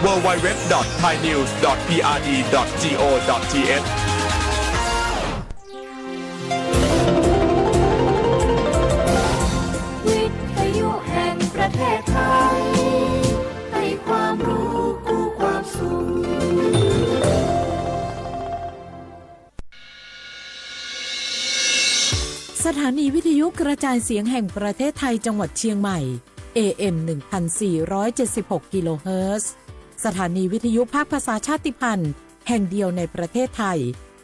ดับเบิลยู ดับเบิลยู ดับเบิลยู ดับเบิลยู ดอท ไทยนิวส์ ดอท พีอาร์ดี ดอท จี โอ ดอท ที เอช วิทยุแห่งประเทศไทย ให้ความรู้คู่ความสุข สถานีวิทยุกระจายเสียงแห่งประเทศไทยจังหวัดเชียงใหม่ เอ เอ็ม หนึ่งพันสี่ร้อยเจ็ดสิบหก กิโลเฮิรตซ์ สถานีวิทยุภาคภาษาชาติพันธุ์แห่งเดียวในประเทศไทย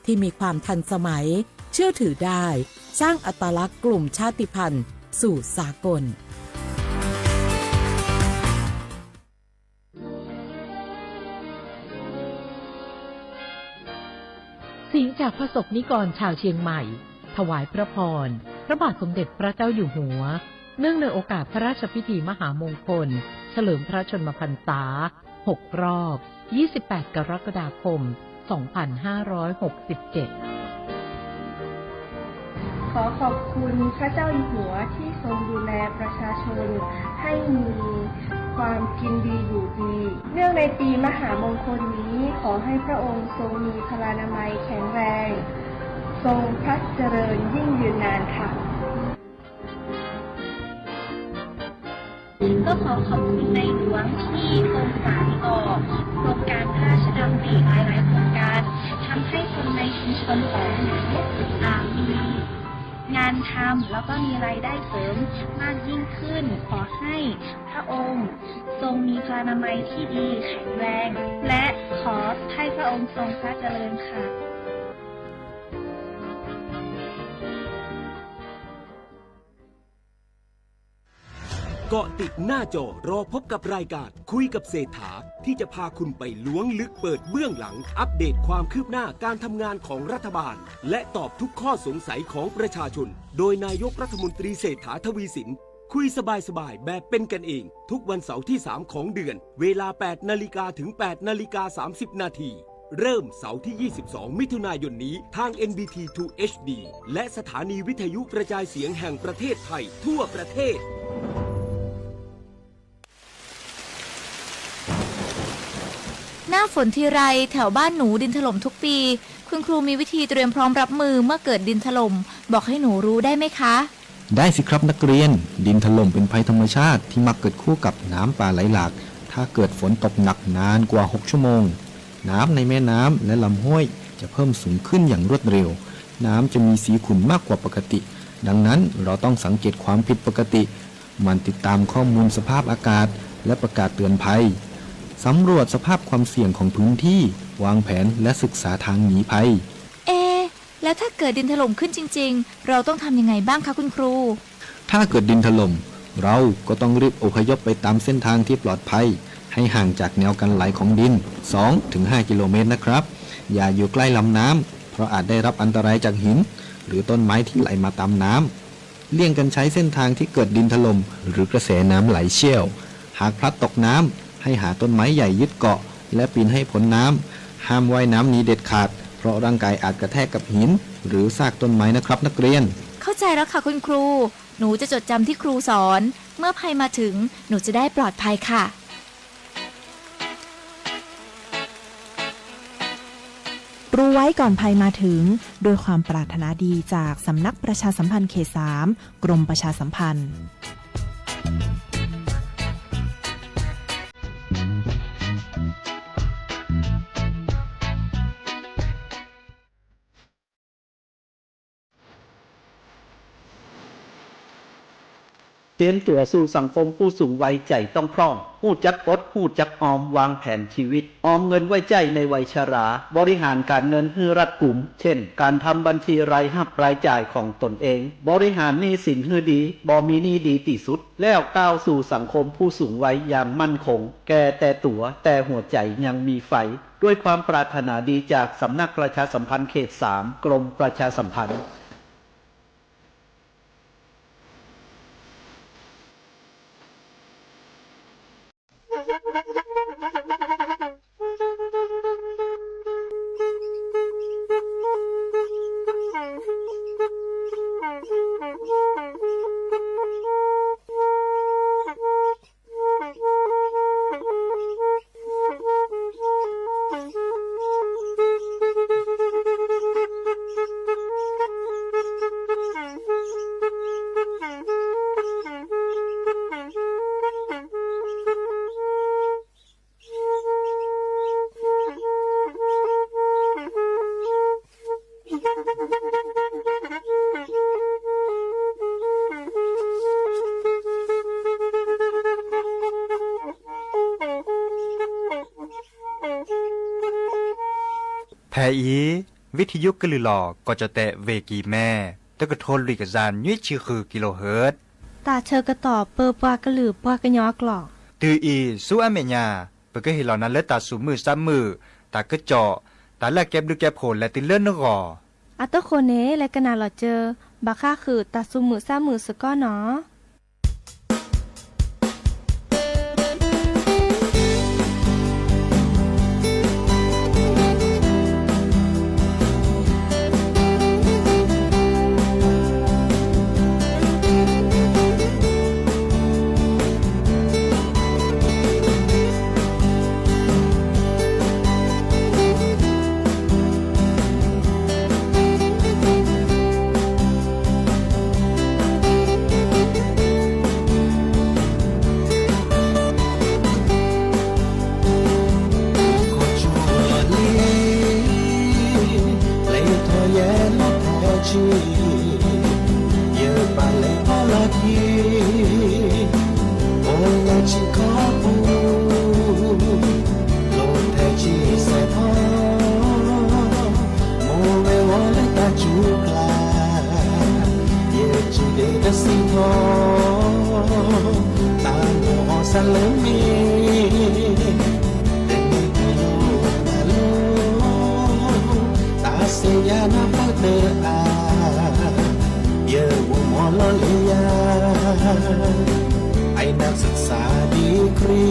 ที่มีความทันสมัย เชื่อถือได้ สร้างอัตลักษณ์กลุ่มชาติพันธุ์สู่สากล เสียงจากพระสงฆ์นิกรชาวเชียงใหม่ ถวายพระพร พระบาทสมเด็จพระเจ้าอยู่หัว เนื่องในโอกาสพระราชพิธีมหามงคล เฉลิมพระชนมพรรษา หก รอบ ยี่สิบแปด กรกฎาคม สองพันห้าร้อยหกสิบเจ็ด ขอขอบคุณพระเจ้าอยู่หัวที่ทรงดูแลประชาชนให้มีความกินดีอยู่ดี เนื่องในปีมหามงคลนี้ ขอให้พระองค์ทรงมีพลานามัยแข็งแรง ทรงพระเจริญยิ่งยืนนานค่ะ ก็ขอขอบคุณในหลวงที่ทรงสานต่อโครงการพระราชดำริหลายๆโครงการ ทำให้คนในชุมชนของหนูอ่ามีงานทำแล้วก็มีรายได้เสริมมากยิ่งขึ้น ขอให้พระองค์ทรงมีพลานามัยที่ดีแข็งแรง และขอให้พระองค์ทรงพระเจริญค่ะ เกาะติดหน้าจอรอพบกับรายการคุยกับเศรษฐา ที่จะพาคุณไปล้วงลึกเปิดเบื้องหลัง อัปเดตความคืบหน้าการทำงานของรัฐบาล และตอบทุกข้อสงสัยของประชาชน โดยนายกรัฐมนตรีเศรษฐาทวีสิน คุยสบายๆแบบเป็นกันเอง ทุกวันเสาร์ที่สามของเดือน เวลาแปดนาฬิกาถึงแปดนาฬิกาสามสิบนาที เริ่มเสาร์ที่ยี่สิบสองมิถุนายนนี้ ทาง เอ็น บี ที ทู เอช ดี และสถานีวิทยุกระจายเสียงแห่งประเทศไทยทั่วประเทศ หน้าฝนทีไร แถวบ้านหนูดินถล่มทุกปี คุณครูมีวิธีเตรียมพร้อมรับมือเมื่อเกิดดินถล่ม บอกให้หนูรู้ได้ไหมคะ ได้สิครับนักเรียน ดินถล่มเป็นภัยธรรมชาติที่มักเกิดคู่กับน้ำป่าไหลหลาก ถ้าเกิดฝนตกหนักนานกว่าหกชั่วโมง น้ำในแม่น้ำและลำห้วยจะเพิ่มสูงขึ้นอย่างรวดเร็ว น้ำจะมีสีขุ่นมากกว่าปกติ ดังนั้นเราต้องสังเกตความผิดปกติ หมั่นติดตามข้อมูลสภาพอากาศ และประกาศเตือนภัย สำรวจสภาพความเสี่ยงของพื้นที่ วางแผนและศึกษาทางหนีภัย เอะ แล้วถ้าเกิดดินถล่มขึ้นจริงๆ เราต้องทำยังไงบ้างคะคุณครู ถ้าเกิดดินถล่ม เราก็ต้องรีบอพยพไปตามเส้นทางที่ปลอดภัย ให้ห่างจากแนวกันไหลของดิน สองถึงห้ากิโลเมตรนะครับ อย่าอยู่ใกล้ลำน้ำ เพราะอาจได้รับอันตรายจากหิน หรือต้นไม้ที่ไหลมาตามน้ำ เลี่ยงกันใช้เส้นทางที่เกิดดินถล่ม หรือกระแสน้ำไหลเชี่ยว หากพลัดตกน้ำ ให้หาต้นไม้ใหญ่ยึดเกาะ และปีนให้พ้นน้ำ ห้ามว่ายน้ำหนีเด็ดขาด เพราะร่างกายอาจกระแทกกับหิน หรือซากต้นไม้นะครับนักเรียน เข้าใจแล้วค่ะคุณครู หนูจะจดจำที่ครูสอน เมื่อภัยมาถึง หนูจะได้ปลอดภัยค่ะ รู้ไว้ก่อนภัยมาถึง ด้วยความปรารถนาดีจากสำนักประชาสัมพันธ์เขตสาม กรมประชาสัมพันธ์ เตรียมตั๋วสู่สังคมผู้สูงวัย ใจ๋ต้องพร่อง ฮู้จักอด ฮู้จักออม วางแผนชีวิต ออมเงินไว้ใจ๊ในวัยชรา บริหารการเงินหื้อรัดกุม เช่น การทำบัญชีรายฮับรายจ่ายของตนเอง บริหารหนี้สินหื้อดี บ่มีหนี้ดีตี้สุด แล้วก้าวสู่สังคมผู้สูงวัยอย่างมั่นคง แก่แต่ตั๋ว แต่หัวใจ๋ยังมีไฟ ด้วยความปรารถนาดีจากสำนักประชาสัมพันธ์เขตสาม กรมประชาสัมพันธ์ ဖဲအံၤ ဝံထံယိကလုာ်လီၤ ကီၢ်ကၠီၣ်တဲၣ် ဝ့ၢ်ကံၤမဲ တကထိလွံၢ်ကယၤနွံဆံဃု kilohertz တၢ်ဆၢကတီၢ်ပၢပှၤကလုာ်ပှၤကညီအကျိာ် တုၤအံၤဆူအမဲာ်ညါ ပကဟ့ၣ်လီၤနၤလၢတၢ်သူၣ်မုာ်သးမုာ် တၢ်ကစီၣ် တၢ်လၢအကဲဘျုးကဲဖှိၣ်လဲၤတုၤလၢနဂီၢ် အဃိန့ၣ် လဲၤကနၣ်လီၤစၢၤ ဘၣ်ဃးဃုာ်တၢ်သူၣ်မုာ်သးမုာ်စ့ၢ်ကီးနီၤ. လၢထီၣ်ယဲၢ်လီၢ်ဖီၣ်ဆံ ယပာ်လဲၤအီၣ်လီၢ်ခံ အိၣ်လၢထံကီၢ်ပူၤ လီၤထဲဆံဆဲးထီၣ် မိၢ်ဝဲဝီလၢတၢ်စူၤကျါ ယစူၤဒ့တစံးထီၣ် တၢ်လီၤအီၣ်စးလၢမ့ၢ် တမ့ၢ်တလိၣ်တၢ်လီၢ် တၢ်ဆဲးယၤနၢ်ပၢၢ်တအါ ယအိၣ်မီၢ်လီၤလၢယၤ I not ศึกษาดีกรี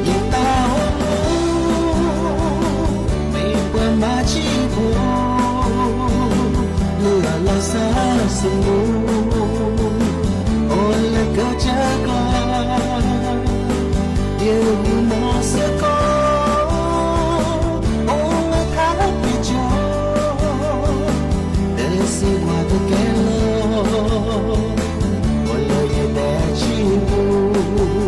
ယတၢ်အိၣ်မူ မ့ၢ်ပှၤမၤဆံးဖိ လၢအလီၤစၢ်စမူ အိၣ်လၢကစၢၢ်ကျါ ယအိၣ်မီၢ်စ့ၢ်ကီး အိၣ်လၢခါပ့ၤကၠီ တစံးကွၢ်တကဲလီၤ အိၣ်လၢယဒဲဆံပူၤ မုၢ်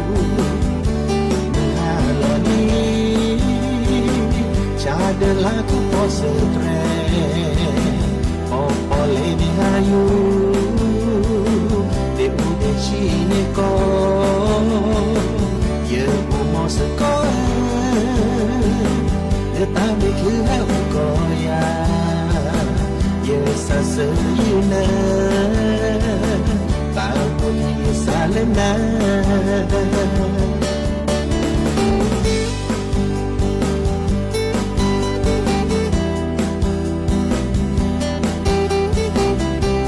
ဟါလီၤလံ ဆၣ်ဒၢလါကပီၤစၢၤတြဲၤ ပီၣ်ပီၣ်လဲၣ်န့ၣ်ဟါယူၤ ဒ့ၣ်အူဒ့ၣ်ဆံန့ၣ်ကီး ယအိၣ်မီၢ်စ့ၢ်ကီးဧၢ လၢတၢ်မ့ၢ်ချုးဟဲအိၣ်ကီးယၤ ယစးဆၢယုၢ်နၤ တၢ်အိၣ်ဖှိၣ်ယစးလၢနၤ ယတၢ်အိၣ်မူ မ့ၢ်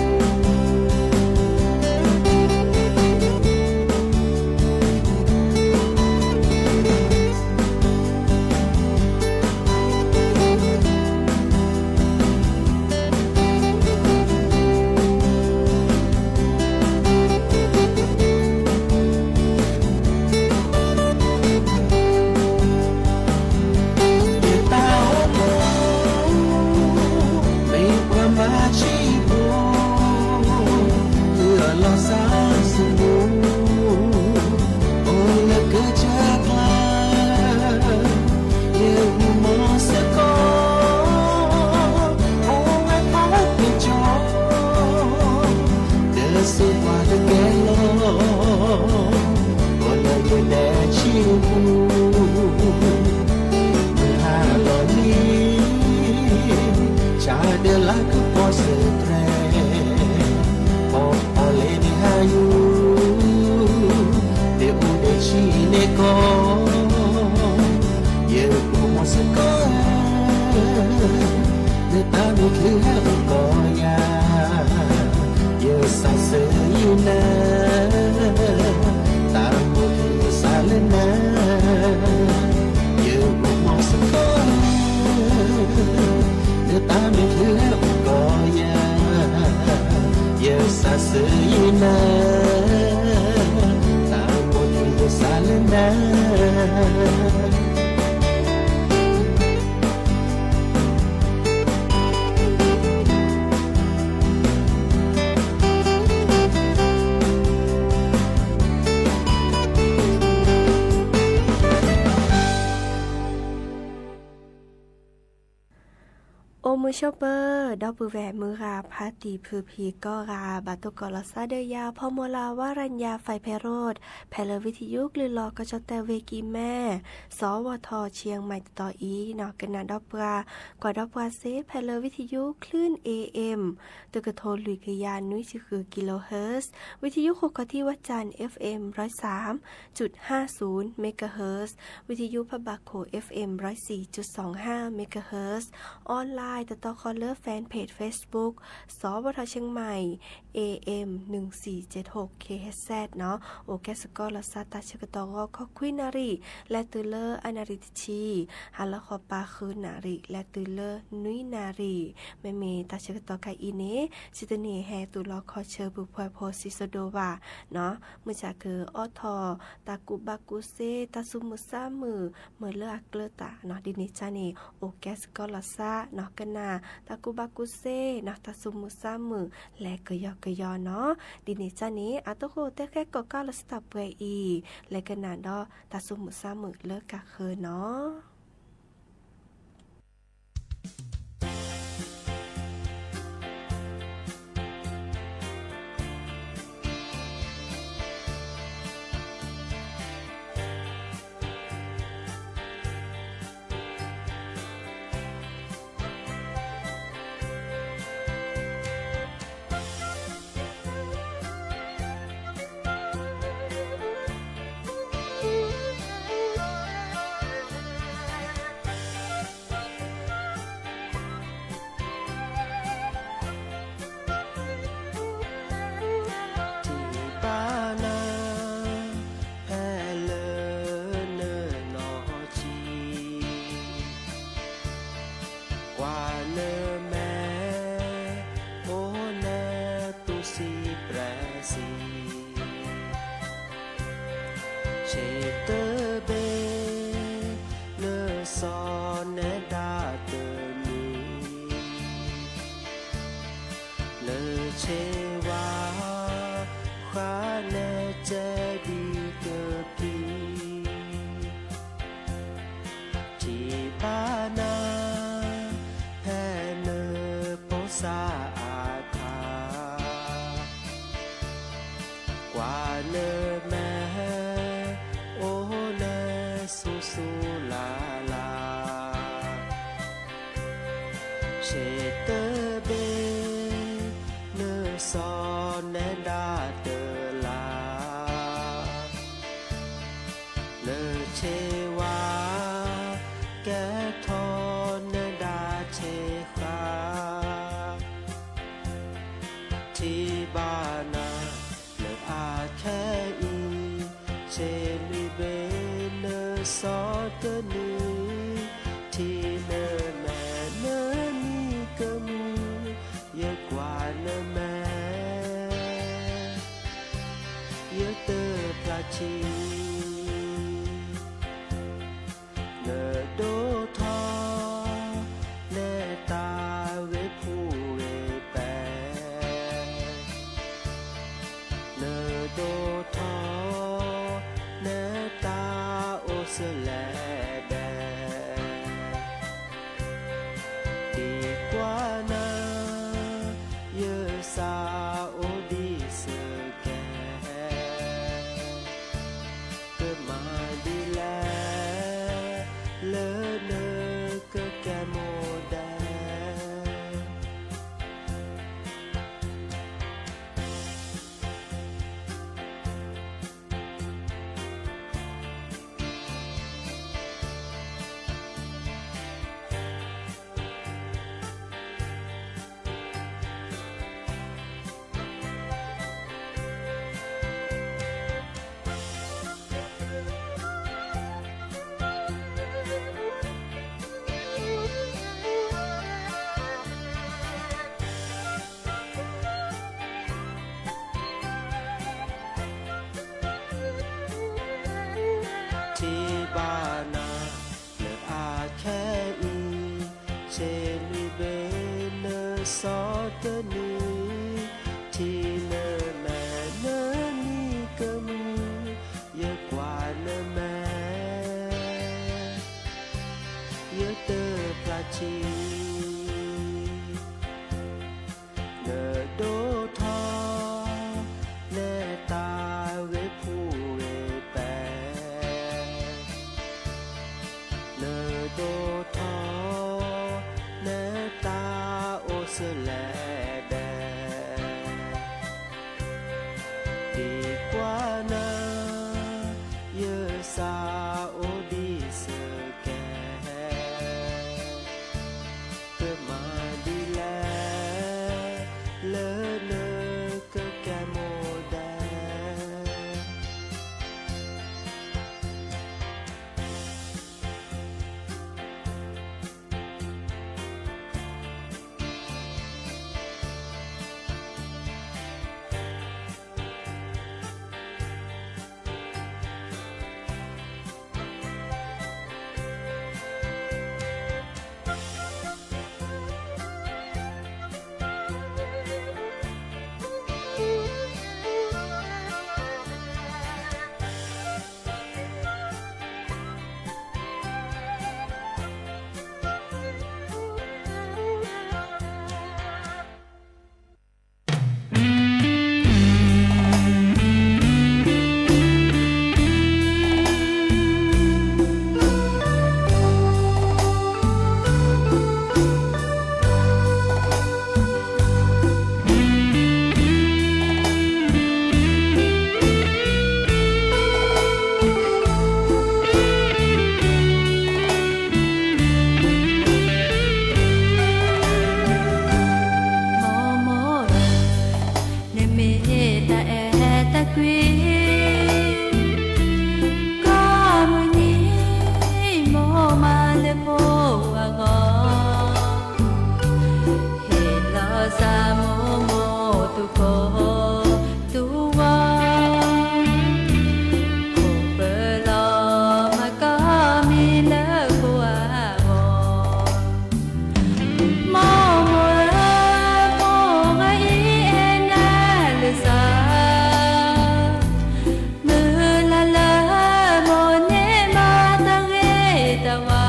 ပှၤမၤဆံးဖိ လၢအလီၤစၢ်စမူ အိၣ်လၢကစၢၢ်ကျါ ယအိၣ်မီၢ်စ့ၢ်ကီး အိၣ်ဝဲဖးပ့ၤကၠီ တစံးကွၢ်တကဲလီၤ အိၣ်လၢယဒဲဆံပူၤ မုၢ်ဟါလီၤလံ ဆၣ်ဒၢလါကပီၤစၢၤတြဲၤ ပီၣ်ပီၣ်လဲၣ်န့ၣ်ဟါယူၤ ဒ့ၣ်အူဒ့ၣ်ဆံန့ၣ်ကီး ယအိၣ်မီၢ်စ့ၢ်ကီး လၢတၢ်မ့ၢ်ချုးဟဲအိၣ်ကီးယၤ ယစးဆၢယုၢ်နၤ တၢ်အိၣ်ဖှိၣ်ယစးလၢနၤ ယအိၣ်မီၢ်စ့ၢ်ကီး လၢတၢ်မ့ၢ်ချုးဟဲအိၣ်ကီးယၤ ယစးဆၢယုၢ်နၤ တၢ်အိၣ်ဖှိၣ်ယစးလၢနၤ တၢ်အိၣ်ဖှိၣ်ယစးလၢနၤ အိၣ်မုာ်ဆိးပၢၤ ဒီပုၢ်ဝဲၢ်မုၢ်ဂၤ ဖါတံၢ်ဖုဖံကိးဂၤ ဘၣ်သကိးလီၤသးဒီးယၤ ဖီမီၤလၤ ဝါရညါ ဖဲးဖဲးရိး ဖဲလၢဝံထယုကလုၢ်လီၤကီၢ်ကၠီၣ်တဲၣ်ဝ့ၢ်ကံၢ်မဲ စီၤဝီၤထီၣ် ဆံၣ်ယဲၢ်မံး တတီၤအံၤနီၤ ကနၣ်ဒီးပှၤ ကွၢ်ဒီးပှၤစ့ ဖဲလၢဝံထယု คลื่น เอเอ็ม တကထိလွံၢ်ကယၤနွံဆံဃု kilohertz ဝံထယုဃိာ်ခီၣ်ထံးဝဲကၠၣ် เอฟเอ็ม ร้อยสามจุดห้าศูนย์ megahertz ဝံထယုဖးဘၣ်ခိၣ် เอฟเอ็ม ร้อยสี่จุดสองห้า megahertz ออนไลน์ တတီၤဃီလၢ fanpage Facebook စီၤဝီၤထီၣ် เชียงใหม่ เอเอ็ม หนึ่งสี่เจ็ดหก เคเอชเอส နီၤ အိၣ်ကဲစ့ၢ်ကီးလီၤသး တၢ်ဆၢကတီၢ်ဂီၤ ခီခွံနၣ်ရံၣ် လဲၤတုၤလၢအနၣ်ရံၣ်တဆံ, ဟါလီၤဃီၤပၤဃုနၣ်ရံၣ် လဲၤတုၤလၢနွံနၣ်ရံၣ်, မ့မ့ၢ်တၢ်ဆၢကတီၢ်ခဲအံၤန့ၣ် စံးတန့ၢ်ဟဲသူၣ်လီၤခီၣ်ဆၢပူၤဖှဲးဖိစံးစဒိးဘၣ်နီၤ, မုၢ်ဆါကအိးထီၣ် တၢ်ကူၣ်ဘၣ်ကူၣ်စ့ တၢ်သူၣ်မုာ်သးမုာ် မ့ၢ်လၢအကျၢၤတၢ်နီၤ, ဒ်န့ၣ်ကန့ၣ် အိၣ်ကဲစ့ၢ်ကီးလီၤသးနီၤ ကနၣ် တၢ်ကူၣ်ဘၣ်ကူၣ်စ့နီၤ တၢ်သူၣ်မုာ်သးမုာ် လဲၤကယီကယီနီၤ, ဒ်န့ၣ်ကန့ၣ် အသကိးတဲဃဲကိးကးလီၤစတၢ်ပှဲၤအံၤ လဲၤကနၣ်ဒီးတၢ်သူၣ်မုာ်သးမုာ်လၢကဃၢၤနီၤ. ထံၣ်ဘၣ်နၤ ဖဲလၢနနီၢ်ဆံး ကွၢ်နမဲာ် အိၣ်နသူၣ်ဆံးပြဲးဆံး ဆ့တဘ့ၣ် နစီၤနဲဒၣ်တနွံ နဆ့ဝါ ဃါနဲကဲဒံကပံၤ ထံၣ်ဘၣ်နၤ ဖဲနဖိစါအါထါ ကွၢ်နမဲာ် အိၣ်နဆူၣ်ဆူၣ်လၢ်လၢ် ဆ့တဘ့ၣ် နစီၤနဲဒၣ်တလါ နဆ့ဝါ ကဲထီၣ်နဒၣ်ဆ့ဃါ ထံၣ်ဘၣ်နၤ လၢအခဲအံၤ ဆ့လွံၢ်ဘ့ၣ် နစီၤတနွံ ထံၣ်နမဲာ်နမံကမူၣ် ယကွၢ်နမဲာ် ယတဖျါဆံး နဒိၣ်ထီၣ် နဲတၢ်ဂ့ၤဖှူဂ့ၤပဲာ် နဒိၣ်ထီၣ် နဲတၢ်အိၣ်ဆၢလဲၤဒဲး ဒ်ကွၢ်နၤ ယစးအိၣ်ဒံးစကဲး ကမၤဒ်လဲၣ် လၢနကကဲမိၣ်ဒဲး ထံၣ်ဘၣ်နၤ လၢအခဲအံၤ ဆ့လွံၢ်ဘ့ၣ် နစီၤတနွံ ထံၣ်နမဲာ်နမံကမူၣ် ယကွၢ်နမဲာ် ယတဖျါဆံး အိၣ်ထီၣ် နတၢ်အိၣ်ဆၢလဲၣ်ဒဲး ဒ်ပှၤနၢ် ယစးအိၣ်ဒံးစ့ၢ်ကီး ကမၤဒ်လဲၣ် လၢနကကဲမိၢ်ဒဲး. မိၢ်မိၢ်ဧၢ, နမ့ၢ်တၢ်အဲၣ်တၢ်ကွံ ကိးမုၢ်နံၤ မိၢ်မၤလၢဖိအဂီၢ်, ဟ့ၣ်လီၤစၢ်မိၢ်မိၢ်သူၣ်ကိၢ်သူၣ်ဂီၤ, အိၣ်ပၢလီၤမၤကိးမံၤလၢကိးအဂီၢ်, မိၢ်မိၢ်ဧၢ, မိၢ်ဂၤအံၤအဲၣ်နၤလၢစၢ်, မုၢ်လၢ်လၢမိၢ်န့ၢ်မၤတၢ်ဂ့ၤတၢ်ဝါ,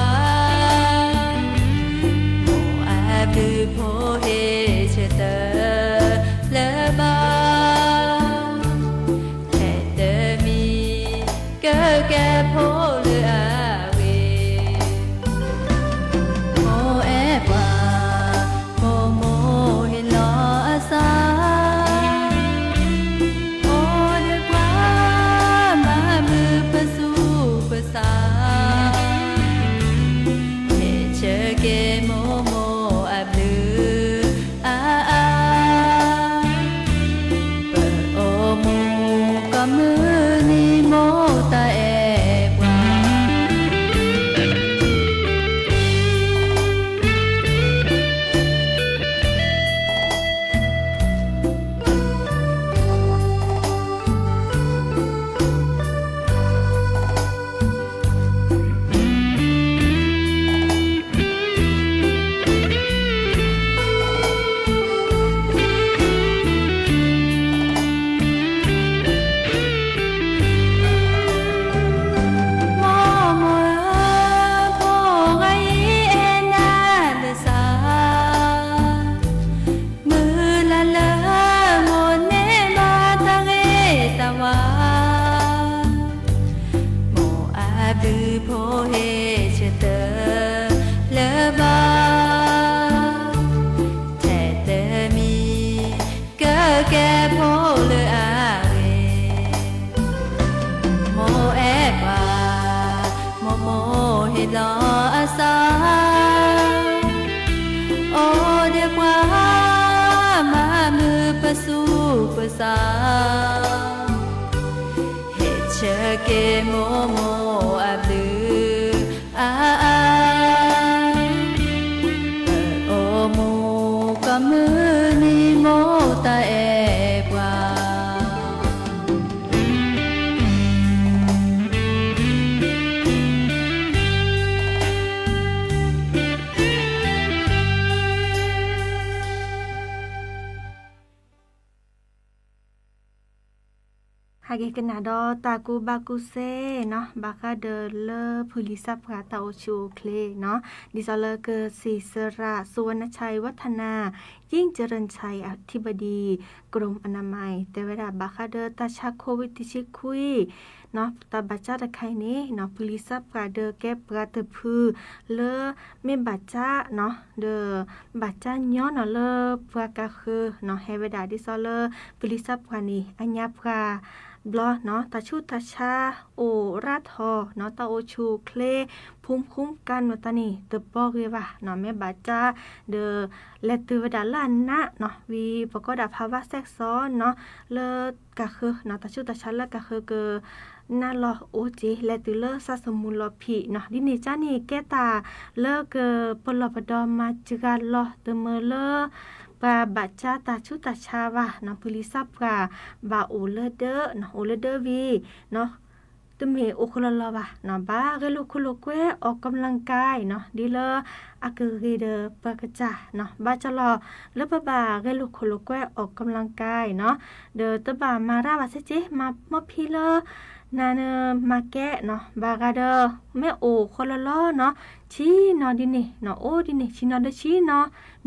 မိၢ်အဘျုးဖိဟ့ၣ်ဆၢထၢၣ်လၢဘၣ်, ထဲတမံၤ ကကဲဖိလၢအဂ့ၤ, မိၢ်အဲၣ်ပှၤ, မိၢ်မိၢ်ဟ့ၣ်လီၤအသး, အိၣ်ဒီးပှၤ မၤမုာ်ပသူၣ်ပသး, ဟ့ၣ်ဆၢက့ၤမိၢ်မိၢ်အဘျုး အါအါ, ပအိၣ်မူကိးမုၢ်နံၤ မိၢ်တၢ်အဲၣ်ပှၤ. မိၢ်မိၢ်ဧၢ, မိၢ်ဂၤအံၤအဲၣ်နၤလၢစၢ်, မုၢ်လၢ်လၢမိၢ်န့ၢ်မၤတၢ်ဂ့ၤတၢ်ဝါ, မိၢ်အဘျုးဖိဟ့ၣ်ဆၢထၢၣ်လၢဘၣ်, ထဲတမံၤ ကကဲဖိလၢအဂ့ၤ, မိၢ်အဲၣ်ပှၤ, မိၢ်မိၢ်ဟ့ၣ်လီၤအသး, အိၣ်ဒီးပှၤ မၤမုာ်ပသူၣ်ပသး, ဟ့ၣ်ဆၢက့ၤမိၢ်မိၢ်အဘျုး အါအါ, ပအိၣ်မူကိးမုၢ်နံၤ မိၢ်တၢ်အဲၣ်ပှၤ. ဟဲက့ၤကနၣ်ဒီးတၢ်ကူၣ်ဘၣ်ကူၣ်သ့နီၤ ဘၣ်ဃးဒီးလၢဖုလံၤစၢ်ပှၤတၢ်အိၣ်ဆူၣ်အိၣ်ချ့နီၤ, ဒ်သိးလၢကစံးစရၣ် สุวรรณชัยวัฒนายิ่งเจริญชัย อธิบดีกรมอนามัย တဲဝဲဒၣ်ဘၣ်ဃးဒီးတၢ်ဆါ โควิด တဆံခွံ တၢ်ဘၣ်ကၢ်တခါအံၤန့ၣ်နီၤ ပူၤလံၤစၢ်ပှၤဒီးကဲပှၤတဖုလၢ မ့ၢ်ဘၣ်ကၢ်နီၤ ဒီးဘၣ်ကၢ်ညီနီၤလၢပှၤကၤဃၢၤနီၤ ဟဲဝဲဒၣ်ဒ်သိးလၢ ပူၤလံၤစၢ်ပှၤန့ၣ် အညါပှၤဘျီနီၤ တၢ်ဆူးတၢ်ဆါအိၣ်ရၣ်ထီၣ်နီၤ တၢ်အိၣ်ဆူၣ်အိၣ်ချ့ ဖူမ်ခူမ်ကၢ်နီၤတၢ်န့ၣ် တဘီဂ့ၤဘၣ်နီၤ မ့ၢ်ဘၣ်ကၢ်ဒီး လဲၤတုၤဝဲဒၣ်လၢအနးနီၤ ဝံၤပကိးဒၣ်ဖးဘၣ်စဲးစီနီၤ လၢကၤဃၢၤနီၤ တၢ်ဆူးတၢ်ဆါလၢကၤဃၢၤက နၢ်လီၤအိၣ်က့ၤ လဲၤတုၤလၢစၢ်စမူလီၤဖံးနီၤ ဒ်န့ၣ်ကၢ်န့ၣ် ကဲတၢ်လၢကပလီၢ်ပဒီမၤစှၤလီၤ တမၢလၢ ပှၤဘၣ်ကၢ်တၢ်ဆူးတၢ်ဆါဘၣ်နီၤ ပူၤလံၤစၢ်ပှၤ ဘၣ်အိၣ်လၢဒၢနီၤ အိၣ်လၢဒၢဝံၤနီၤ တမ့ၢ်အိၣ်ဃိလီၤလီၤဘၣ်နီၤ ဘၣ်ဂဲၤလိာ်ခိၣ်လိာ်ကွဲ အီၣ်ကမျၢၢ်ကါနီၤ ဒ်လၢအကဂ့ၤဒီးပှၤကစၢ်နီၤ ဘၣ်ကၢ်လီၤ လၢပဘၣ်ဂဲၤလိာ်ခိၣ်လိာ်ကွဲ အီၣ်ကမျၢၢ်ကါနီၤ ဒီးတဘၣ်မၤရၣ်ဘၣ်စ့ၢ်ကီး မၤမီၢ်ဖံလၢ နၤနမၤကဲနီၤ ဘၣ်ဂၤဒီး မ့ၢ်အိၣ်ဃိလီၤလီၤနီၤ ဆံနီၤဒ်န့ၣ်နီၤ အိၣ်ဒ်န့ၣ် ဆံနီၤဒီးဆံနီၤ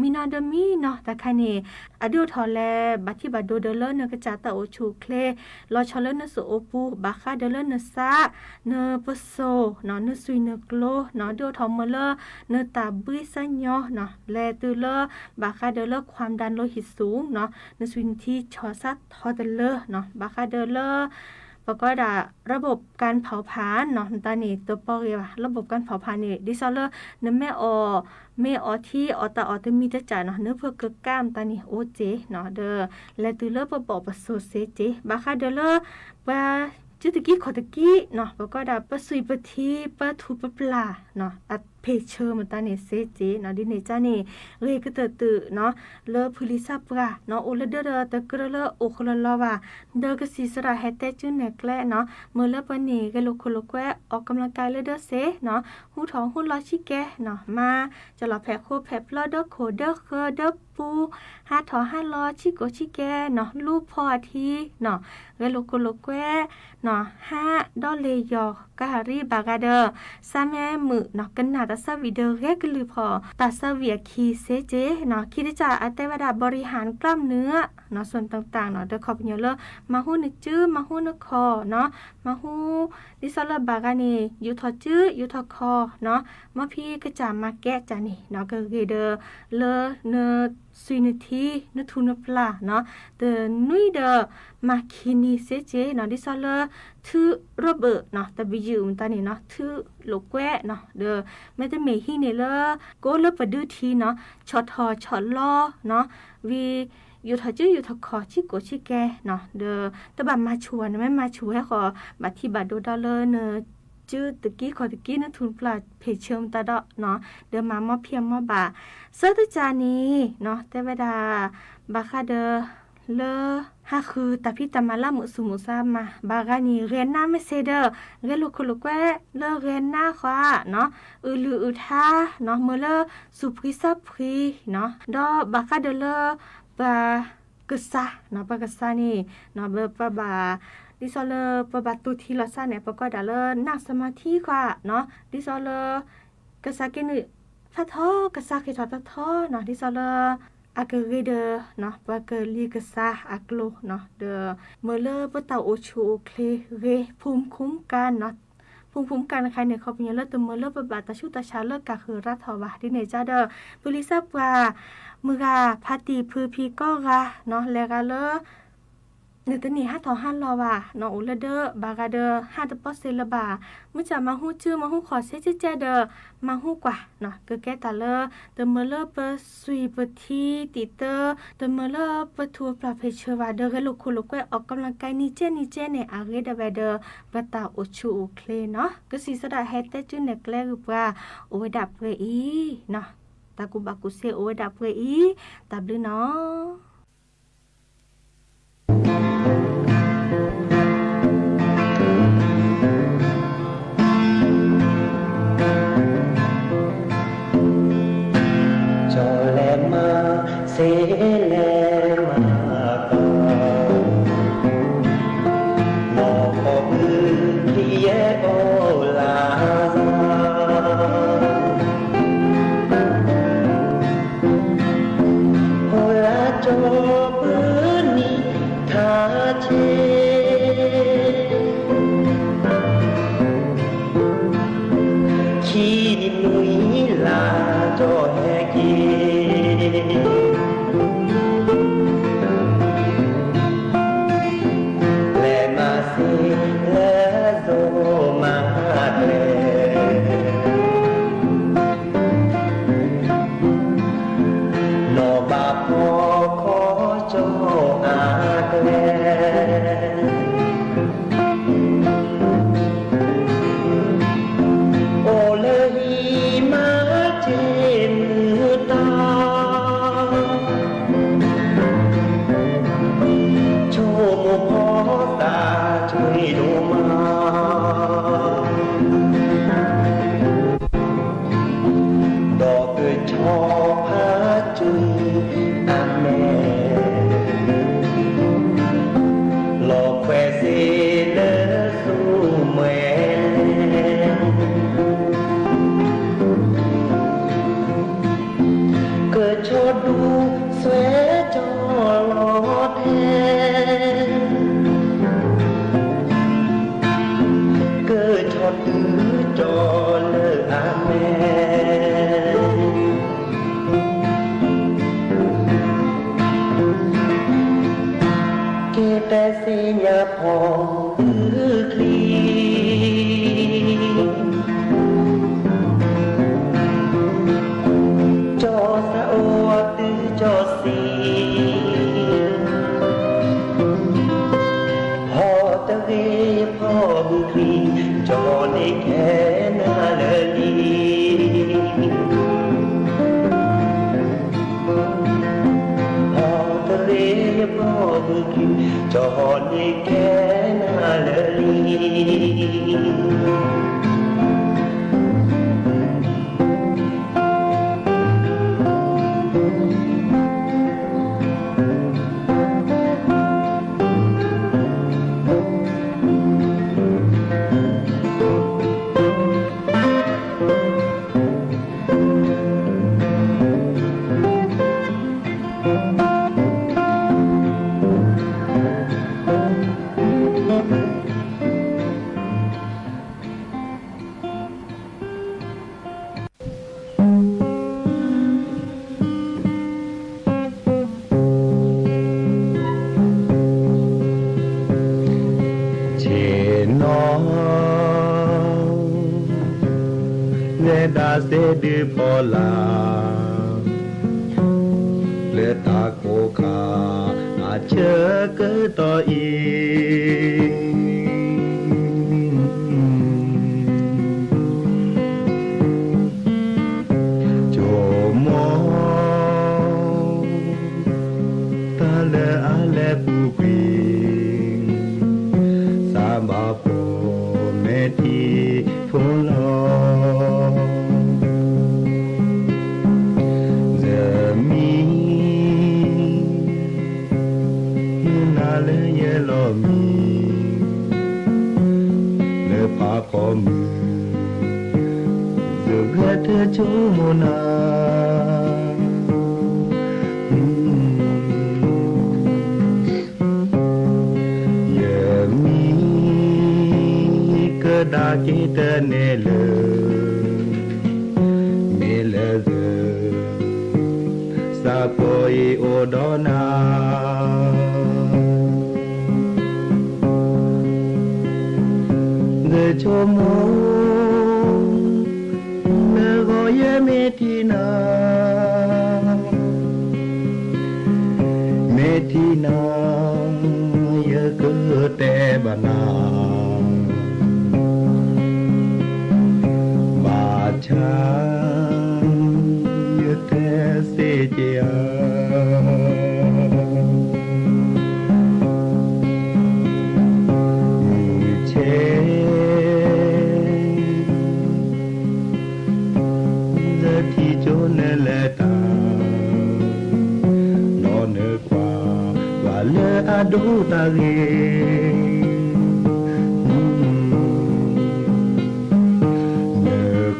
မံနီၤဒီးမံနီၤ တၢ်ခါန့ၣ် အဒုးအိၣ်ထီၣ်လဲၤဘၣ်ထံၣ်ဘၣ်ဒိဒီးလၢနကစၢ်တၢ်အိၣ်ဆူၣ်အိၣ်ချ့ လီၤဆီလၢနစိၤအိၣ်ပူၤ ဘၣ်ဃးဒီးလၢနစၢ် နပစိာ်နီၤ နစွံၣ်နကျိနီၤ ဒုးအိၣ်ထီၣ်မၢလၢ နတၢ်ဘှံးစၢ်ညီနီၤ လဲၤတုၤလၢ ဘၣ်ဃးဒီးလၢ ความดันโลหิตสูงနီၤ နစွံၣ်နထံဆီၣ်စၢ်ထီတလၢနီၤ ဘၣ်ဃးဒီးလၢ ပကိးဒၣ် ระบบการเผาผลาญနီၤ မတၤန့ၣ် တဘီဂ့ၤဘၣ် ระบบการเผาผลาญန့ၣ် ဒ်သိးလၢ နမ့ၢ်အီၣ် မ့ၢ်အီထံအီၣ်တၢ်အီၣ်တမံၤတကးနီၤ နဖၢကကၢ်မတၤန့ၣ် အိၣ်က့ၤနီၤ ဒီး လဲၤတုၤလၢပဘီၣ်ပစိာ်စ့က့ၤ ဘၣ်ဃးဒီးလၢ ပှၤစုတကံခီၣ်တကံနီၤ ပကိးဒၣ်ပစွံၣ်ပထံ ပထူၣ်ပပျၢ်နီၤ အဖ့ၣ်ဆၢမတၤန့ၣ်စ့က့ၤနီၤ ဒ်န့ၣ်ကၢ်န့ၣ် ဂ့ၤကတၢၢ်တုာ်နီၤ လၢပူၤလံၤစၢ်ပှၤနီၤ အိၣ်လၢဒၢဒီးတကြၢးလၢအိၣ်ဃိလီၤလီၤဘၣ် ဒီးကစံၣ်စရၣ်ဟဲတဲကၠူနဲၣ်ကျဲနီၤ မၢလၢပှၤန့ၣ် ဂဲၤလိာ်ခိၣ်လိာ်ကွဲ အီၣ်ကမျၢၢ်ကါလၢဒၢစ့နီၤ ဟူထီၣ်ဟူလီၤဆံကဲနီၤ မၤ ကလီၤဖဲးခိၣ်ဖဲးပျီဒီခိၣ်ဒီဃၢၤဒီပူၤ ဟးထီၣ်ဟးလီၤဆံကိာ်ဆံကဲနီၤ လူၤဖီအထံနီၤ ဂဲၤလိာ်ခိၣ်လိာ်ကွဲနီၤ ဟးဒီးလ့ၣ်ယီၤကဟးရံဘၣ်ဂၤဒီး စၢ်မ့ၢ်မုာ်နီၤ ကနၣ်တၢ်ဆၢဝံၤဒီးဂဲၤကလုၢ်ဖီၣ် တၢ်ဆၢဝံၤအခံစ့က့ၤနီၤ ခံတကးအတဲဝဲဒၣ် บริหารกล้ามเนื้อနီၤ ส่วนต่างๆနီၤ ဒီးခီပညီလၢ မၤဟူနစု မၤဟူနခီၣ်နီၤ မၤဟူ ဒ်သိးလၢဘၣ်ဂၤန့ၣ် ယူာ်ထီၣ်စု ယူာ်ထီၣ်ခီၣ်နီၤ မီၢ်ဖံကစၢ်မၤကဲကၢ်န့ၣ်နီၤ ကဂ့ၤဒီး လၢန စွံၣ်နထံ နထူၣ်နပျၢ်နီၤ တနွံဒီး မၤခံနံၤစ့က့ၤနီၤ ဒ်သိးလၢ ထုးရဘၢၣ်နီၤ တဘယုၢ်မတၤန့ၣ်နီၤ ထုးလိာ်ကွဲနီၤ ဒီး မ့တမ့ၢ်ဟံးန့ၢ်လၢ ကိးလၢပဒုထံနီၤ ဆီၣ်ထီၣ်ဆီၣ်လီနီၤ ဝံၤ ယူာ်ထီၣ်စုယူာ်ထီၣ်ခီၣ်ဆံကိာ်ဆံကဲနီၤ ဒီး တဘၣ်မၤဆူၣ်ဘၣ် နမ့ၢ်မၤဆူၣ်ဝဲဃီ ဘၣ်ထံၣ်ဘၣ်ဒိဒီးလၢန စုတကံခီၣ်တကံ နထူၣ်နပျၢ်ဖ့ၣ်ဆၢမတၤဒီးနီၤ ဒီးမၤမီၢ်ဖံအမီၢ်ဘၣ် ဆၢတကးန့ၣ်နီၤ တဲဝဲဒၣ် ဘၣ်ဃးဒီး လၢ ဟးဃုတၢ်ဖံးတၢ်မၤလၢမုာ်ဆူၣ်မုာ်ဆါမး ဘၣ်ဂၤန့ၣ် ဂဲၤနါမ့ၢ်စ့ဒီး ဂဲၤလိာ်ခိၣ်လိာ်ကွဲလၢဂဲၤနါဃီနီၤ အုၣ်လုၢ်အုၣ်ထါနီၤ မၢလၢ စူၣ်ဖှံစၢ်ဖှံနီၤ ဒီးဘၣ်ဃးဒီးလၢ ပှၤ ကစၢ်နီၤ ပှၤကစၢ်န့ၣ်နီၤ ပဘၣ် ဒ်သိးလၢပဘၣ်တိၢ်ထံလီၤစၢ်န့ၣ် ပကိးဒၣ်လၢ นั่งสมาธิ ဃီနီၤ ဒ်သိးလၢ ကစၢ်က့နုာ် ဖးထီ ကစၢ်ဃ့ၢ်ထီၣ်တထီနီၤ ဒ်သိးလၢ အကဂ့ၤဒီးနီၤ ပှၤကလံၤကစၢ်အကျိၤနီၤ ဒီး မၢလၢပတၢ်အိၣ်ဆူၣ်အိၣ်ချ့ဂ့ၤ ဖူမ်ခူမ်ကၢ်နီၤ ဖူမ်ခူမ်ကၢ်န့ၣ်ခါန့ၣ် ခီပညီလၢတမၢလၢပဘၣ်တၢ်ဆူးတၢ်ဆါလၢ ကၤဃုာ်ရၣ်ထီၣ်ဘၣ် ဒ်န့ၣ်ကၢ်ဒီး ပူၤလံၤစၢ်ပှၤ မုၢ်ဂၤ ဖါတံၢ်ဖုဖံကိးဂၤနီၤ လဲၤဂၤလၢ နတန့ၢ်ဟးထီၣ်ဟးလီၤဘၣ်နီၤ အိၣ်လၢဒၢ ဘၣ်ဂၤဒီး ဟးတပီၢ်စ့လၢၤဘၣ် မုၢ်ဆါမၤဟူစု မၤဟူခီၣ်စ့ကဲကဲဒီး မၤဟူကွၢ်နီၤ ကကဲတၢ်လၢ တမၢလၢပစွံၣ်ပထံတံာ်တၢ တမၢလၢပထူၣ်ပပျၢ်ဖ့ၣ်ဆၢဘၣ်ဒီး ဂဲၤလိာ်ခိၣ်လိာ်ကွဲ အီၣ်ကမျၢၢ်ကါနံၤကဲနံၤကဲန့ၣ် အဂ့ၤဒၣ်ဝဲဒီး ပတၢ်အိၣ်ဆူၣ်အိၣ်ချ့နီၤ ကစံၣ်စဒၣ်ဟဲတဲကၠူနဲၣ်ကျဲဂ့ၤပှၤ အိၣ်ဝဲဒၣ်ပှဲၤအံၤနီၤ တၢ်ကူၣ်ဘၣ်ကူၣ်သ့အိၣ်ဝဲဒၣ်ပှဲၤအံၤ တၢ်ဘျုးနီၤ ကၠီလဲၤမၤစ့လဲၤမၤကီ လီၤကီၢ်အုၣ်ကယဲၢ်အိၣ်လၢ ဟိလၢကၠီ လဲၤမၤစ့လၢစိၤမၤကျဲ နီၢ်ဘၣ်ဖီခီကၠီအကျဲ အိၣ်လၢဟံၣ်မၤတ့ၢ်မုာ်တၢ် ဆိကမိၣ်ဖီသးကွံဒိၣ်မး ဒီးကဆီဖးကွံအမဲာ် လီၤခွဲးစ့လၢသူမှဲၤ ကဆီဒူဆွဲကၠီလီၤထဲ ကဆီတုၤကၠီလၢအမဲာ် က့ၤတဲစ့ညါဖီဘုချံ ကၠီသးအိၣ်တုၤကၠီစံး ဟီၣ်တဂ့ၤဖီဘုချံ ကၠီန့ၣ်ခဲနၤလၢာ်လံ ဟီၣ်တဂ့ၤဖီဘုချံ ကၠီန့ၣ်ခဲနၤလၢာ်လံ ဆ့ၣ်နီၤ လဲၤဒၣ်စဲဒုးဖီလာ် လၢတၢ်ကိးခါ အဆၢကတီၢ်အံၤ ကၠိမိၢ် တၢ်လၢအလဲၤပူၤကွံာ် သးဘၣ်ပိာ်မဲာ်ထံဖိလီၤ ယမံ နၤလၢယလီၢ်မံ လၢပၢ်ကိးမုၢ် ယဂဲၤထၢဆိကမိၣ်နၤ ယမံ ကဒါက့ၤတန့ၢ်လၢ မ့ၢ်လၢယ သးပှၢ်အံၤအိၣ်ဒီးနၤ ယဆိကမိၣ် လၢဂီၤယမ့ၢ်ထံၣ်နၤ မ့ၢ်ထံၣ်နၤ ယကတဲဘၣ်နၤ ဘၣ်ဆၣ် ယတဲစ့က့ၤဧါ မုၢ်ဆ့ၣ် လၢထံကၠိနလဲၤတၢ် ဒီးနကွၢ် ပှၤလၢအဒိးတၢ်ဂ့ၤ န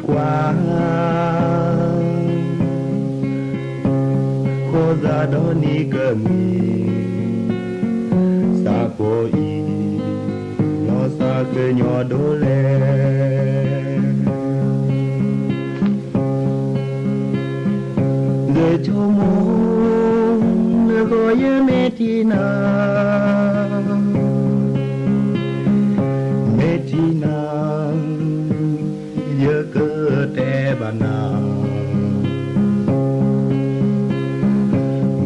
ကွၢ် ဃီသးဒီးနံၤကမှံၤ သးပှၢ်အံၤ လီၤသးကညီၤဒိၣ်လဲၣ် ယဆိကမိၣ် ထံၣ်နၤ, မ့ၢ်ထံၣ်နၤ, ယကတဲဘၣ်နၤ,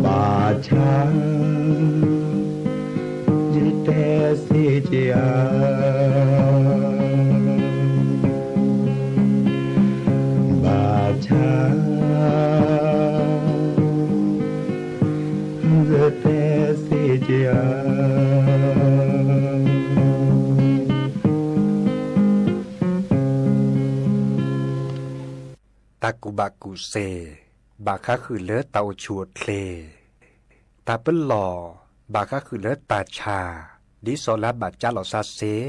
ဘၣ်ဆၣ် ယတဲစ့ၢ်ကီးဧါ, ဘၣ်ဆၣ် ယတဲစ့ၢ်ကီးဧါ. တၢ်ကူၣ်ဘၣ်ကူၣ်သ့ ဘၣ်ဃးဃုာ်လၢတၢ်အိၣ်ဆူၣ်အိၣ်ချ့, တၢ်ပလီၢ် ဘၣ်ဃးဃုာ်လၢတၢ်ဆါ, ဒ်သိးလၢအဘၣ်ကၢ်လီၤစၢ်စ့,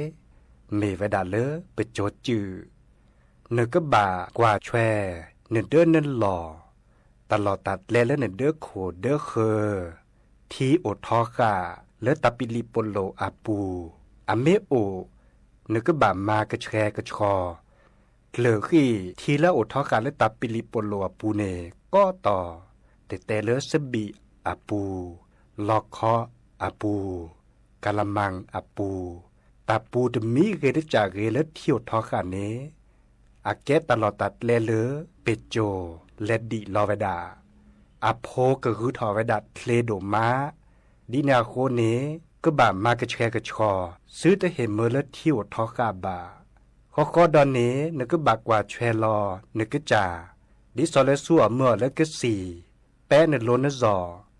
မ့ၢ်ဝဲဒၣ်လၢပစိၤစုၣ်, နကဘၣ်ကွၢ်ဆွဲ နဒၢနလီၢ်, တၢ်လီၢ်တၢ်ကျဲလၢနဒၢခိၣ်ဒၢဃၢၤ, ထံအိၣ်ထီဃာ်လၢတၢ်ပံးလံးပီးလိာ်အပူၤ, အမ့ၢ်အိၣ် နကဘၣ်မၤကဆှဲကဆှီ, ကျၢၤဃံၢ်ထံလၢအိၣ်ထီဃာ်လၢတၢ်ပံးလံးပီးလိာ်အပူၤန့ၣ် ကိးတီၤ, တတဲလၢစဘံးအပူၤ, လီခီအပူၤ, ကလးမၢ်အပူၤ, တၢ်ပူၤတမံၤဂ့ၤတကးဂ့ၤလၢထံအိၣ်ထီဃာ်န့ၣ်, အကဲတၢ်လီၢ်တၢ်ကျဲလၢပစိၤလဲၤဒံးလီၤဝဲဒၣ်, အဖိကဂုၤထီၣ်ဝဲဒၣ်ချ့ဒိၣ်မး, ဒ်န့ၣ်အဃိန့ၣ် ကဘၣ်မၤကဆှဲကဆှီ, သုတဟ့ၣ်မၢလၢထံအိၣ်ထီဃာ်ဘၣ်. ဃီဃီဒီးန့ၣ် နကဘၣ်ကွၢ်ဆွဲလီၤနကစၢ်, ဒ်သိးလၢသူအီၣ်မၢအီၣ်လၢကသံၣ်, ပဲနလိၤနစီၤ,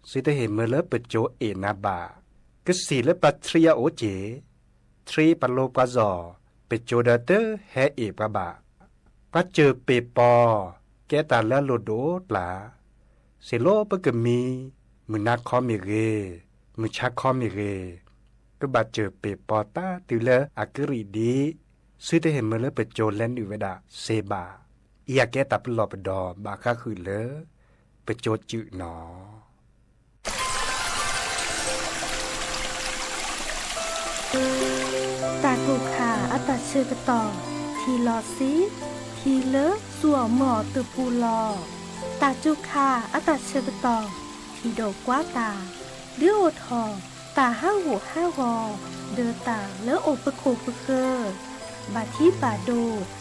သုတဟ့ၣ်မၢလၢပစိၤအ့ၣ်နၤဘၣ်. ကသံၣ်လၢပှၤထံအအိၣ်က့ၢ်, ထံပှၤလိၤပှၤစီၤ, ပစိၤဒီးတဟဲအ့ၣ်ပှၤဘၣ်. ပှၤစၢၢ်ပ့ၢ်ပီၤ ကဲတၢ်လၢအလိၣ်ဒိၣ်ပျၢ်, စ့လိပကမံၤ, မုၢ်နၤခီမ့ၢ်ဂ့ၤ, မုၢ်ဆါခီမ့ၢ်ဂ့ၤ, ကဘၣ်စၢၢ်ပ့ၢ်ပီၤတၢ်တုၤလၢအကရံၣ်ဒံး, သုတဟ့ၣ်မၢလၢပစိၤလဲၤနုာ်ဝဲဒၣ်စ့ဘၣ်. အံၤအကဲတၢ်ပလီၢ်ပဒီ ဘၣ်ဃးဃုာ်လၢပစိၤစုၣ်နီၤ. တၢ်ကူၣ်ခါအတၢ်ဆၢကတီၢ်, ထံလီၤဆံ, ထံလၢသူအီၣ်မၢအီၣ်တပူၤလီၤ. တၢ်ကူၣ်ခါအတၢ်ဆၢကတီၢ်, ထံဒိးကွၢ်တၢ်, ဒုးအိၣ်ထီၣ်တၢ်ဟးဂူာ်ဟးဂီၤ, ဒီးတၢ်လၢအိၣ်ပခိၣ်ပဃၢၤ, ဘၣ်ထံဘၣ်ဒိ,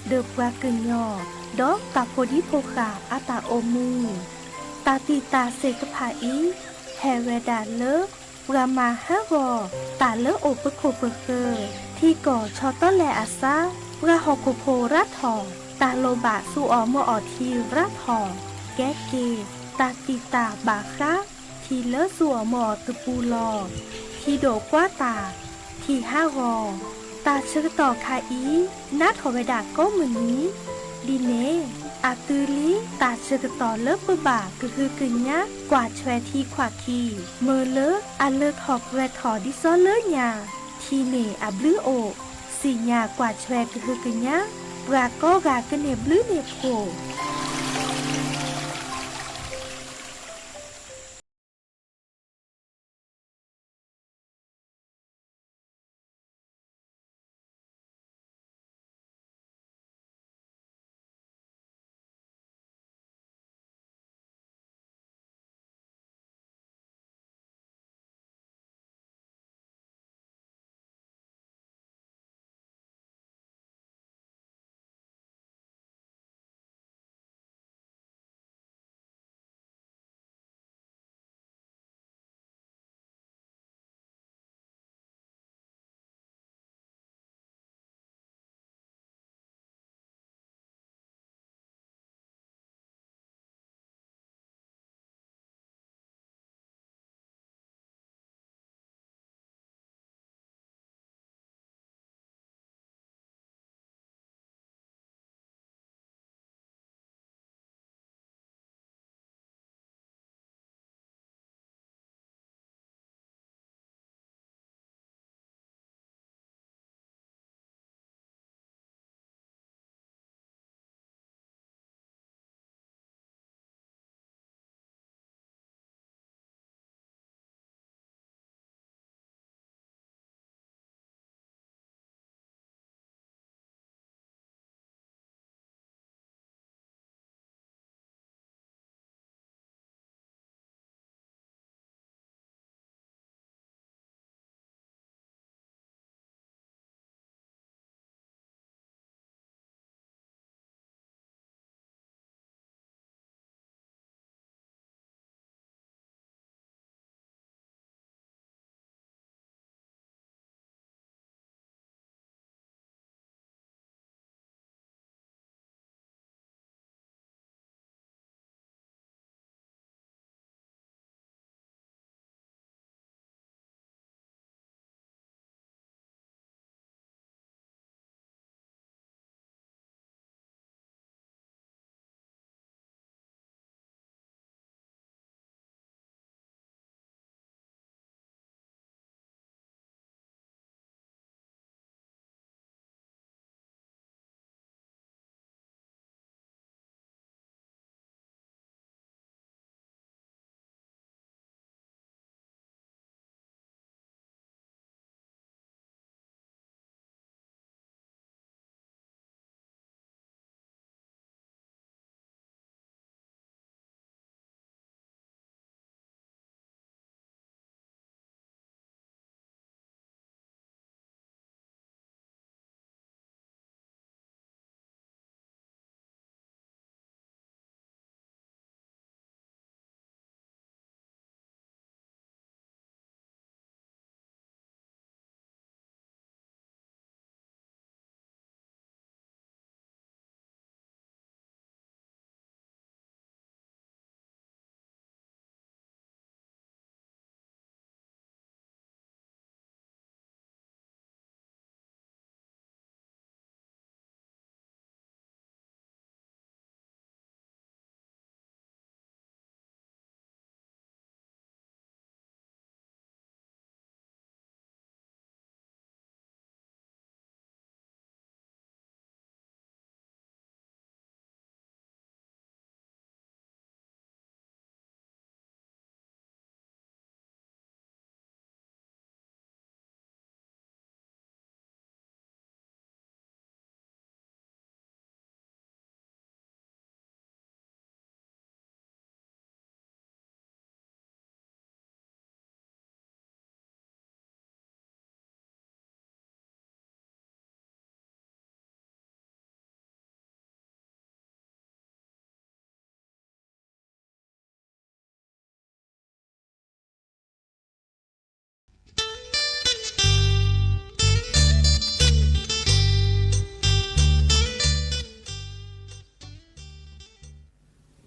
ဒီးပှၤကညီ, ဒီးတၢ်ဖိဒံဖိဃာ်အတၢ်အိၣ်မူ. တၢ်တံာ်တာ်သ့ၣ်တဖၣ်အံၤ ဟဲဝဲဒၣ်လၢ ပှၤမၤဟးဂီၤတၢ်လၢအိၣ်ပခိၣ်ပဃၢၤ, ထံကီၢ်ဆီတလဲအစါ, ပှၤဟီၣ်ခိၣ်ဖိရၤထီၣ်, တၢ်လိၣ်ဘၣ်သူအီၣ်မၢအီၣ်ထံရၤထီၣ်, ကဲက့ၤ တၢ်တံာ်တာ်ဘၣ်ဃး ထံလၢသူအီၣ်မၢအီၣ်တပူၤလီၤ. ထံဒိးကွၢ်တၢ်, ထံဟးဂီၤ, တၢ်ဆၢကတီၢ်ခါအံၤ နးထီၣ်ဝဲဒၣ်ကိးမုၢ်နံၤ, ဒ်န့ၣ် အသုလံတၢ်ဆၢကတီၢ်လၢပဘၣ်ကဟုကညးကွၢ်ဆွဲထံခွးခံ, မၢလၢအလၢထီၣ်ပှဲၤထီၣ်ဒ်သိးလၢညါ, ထံန့ၣ်အဘျုးအိၣ်, စံၣ်ညါကွၢ်ဆွဲကဟုကညး, ပှၤကိးဂၤကန့ၢ်ဘျုးန့ၢ်ဖှိၣ်.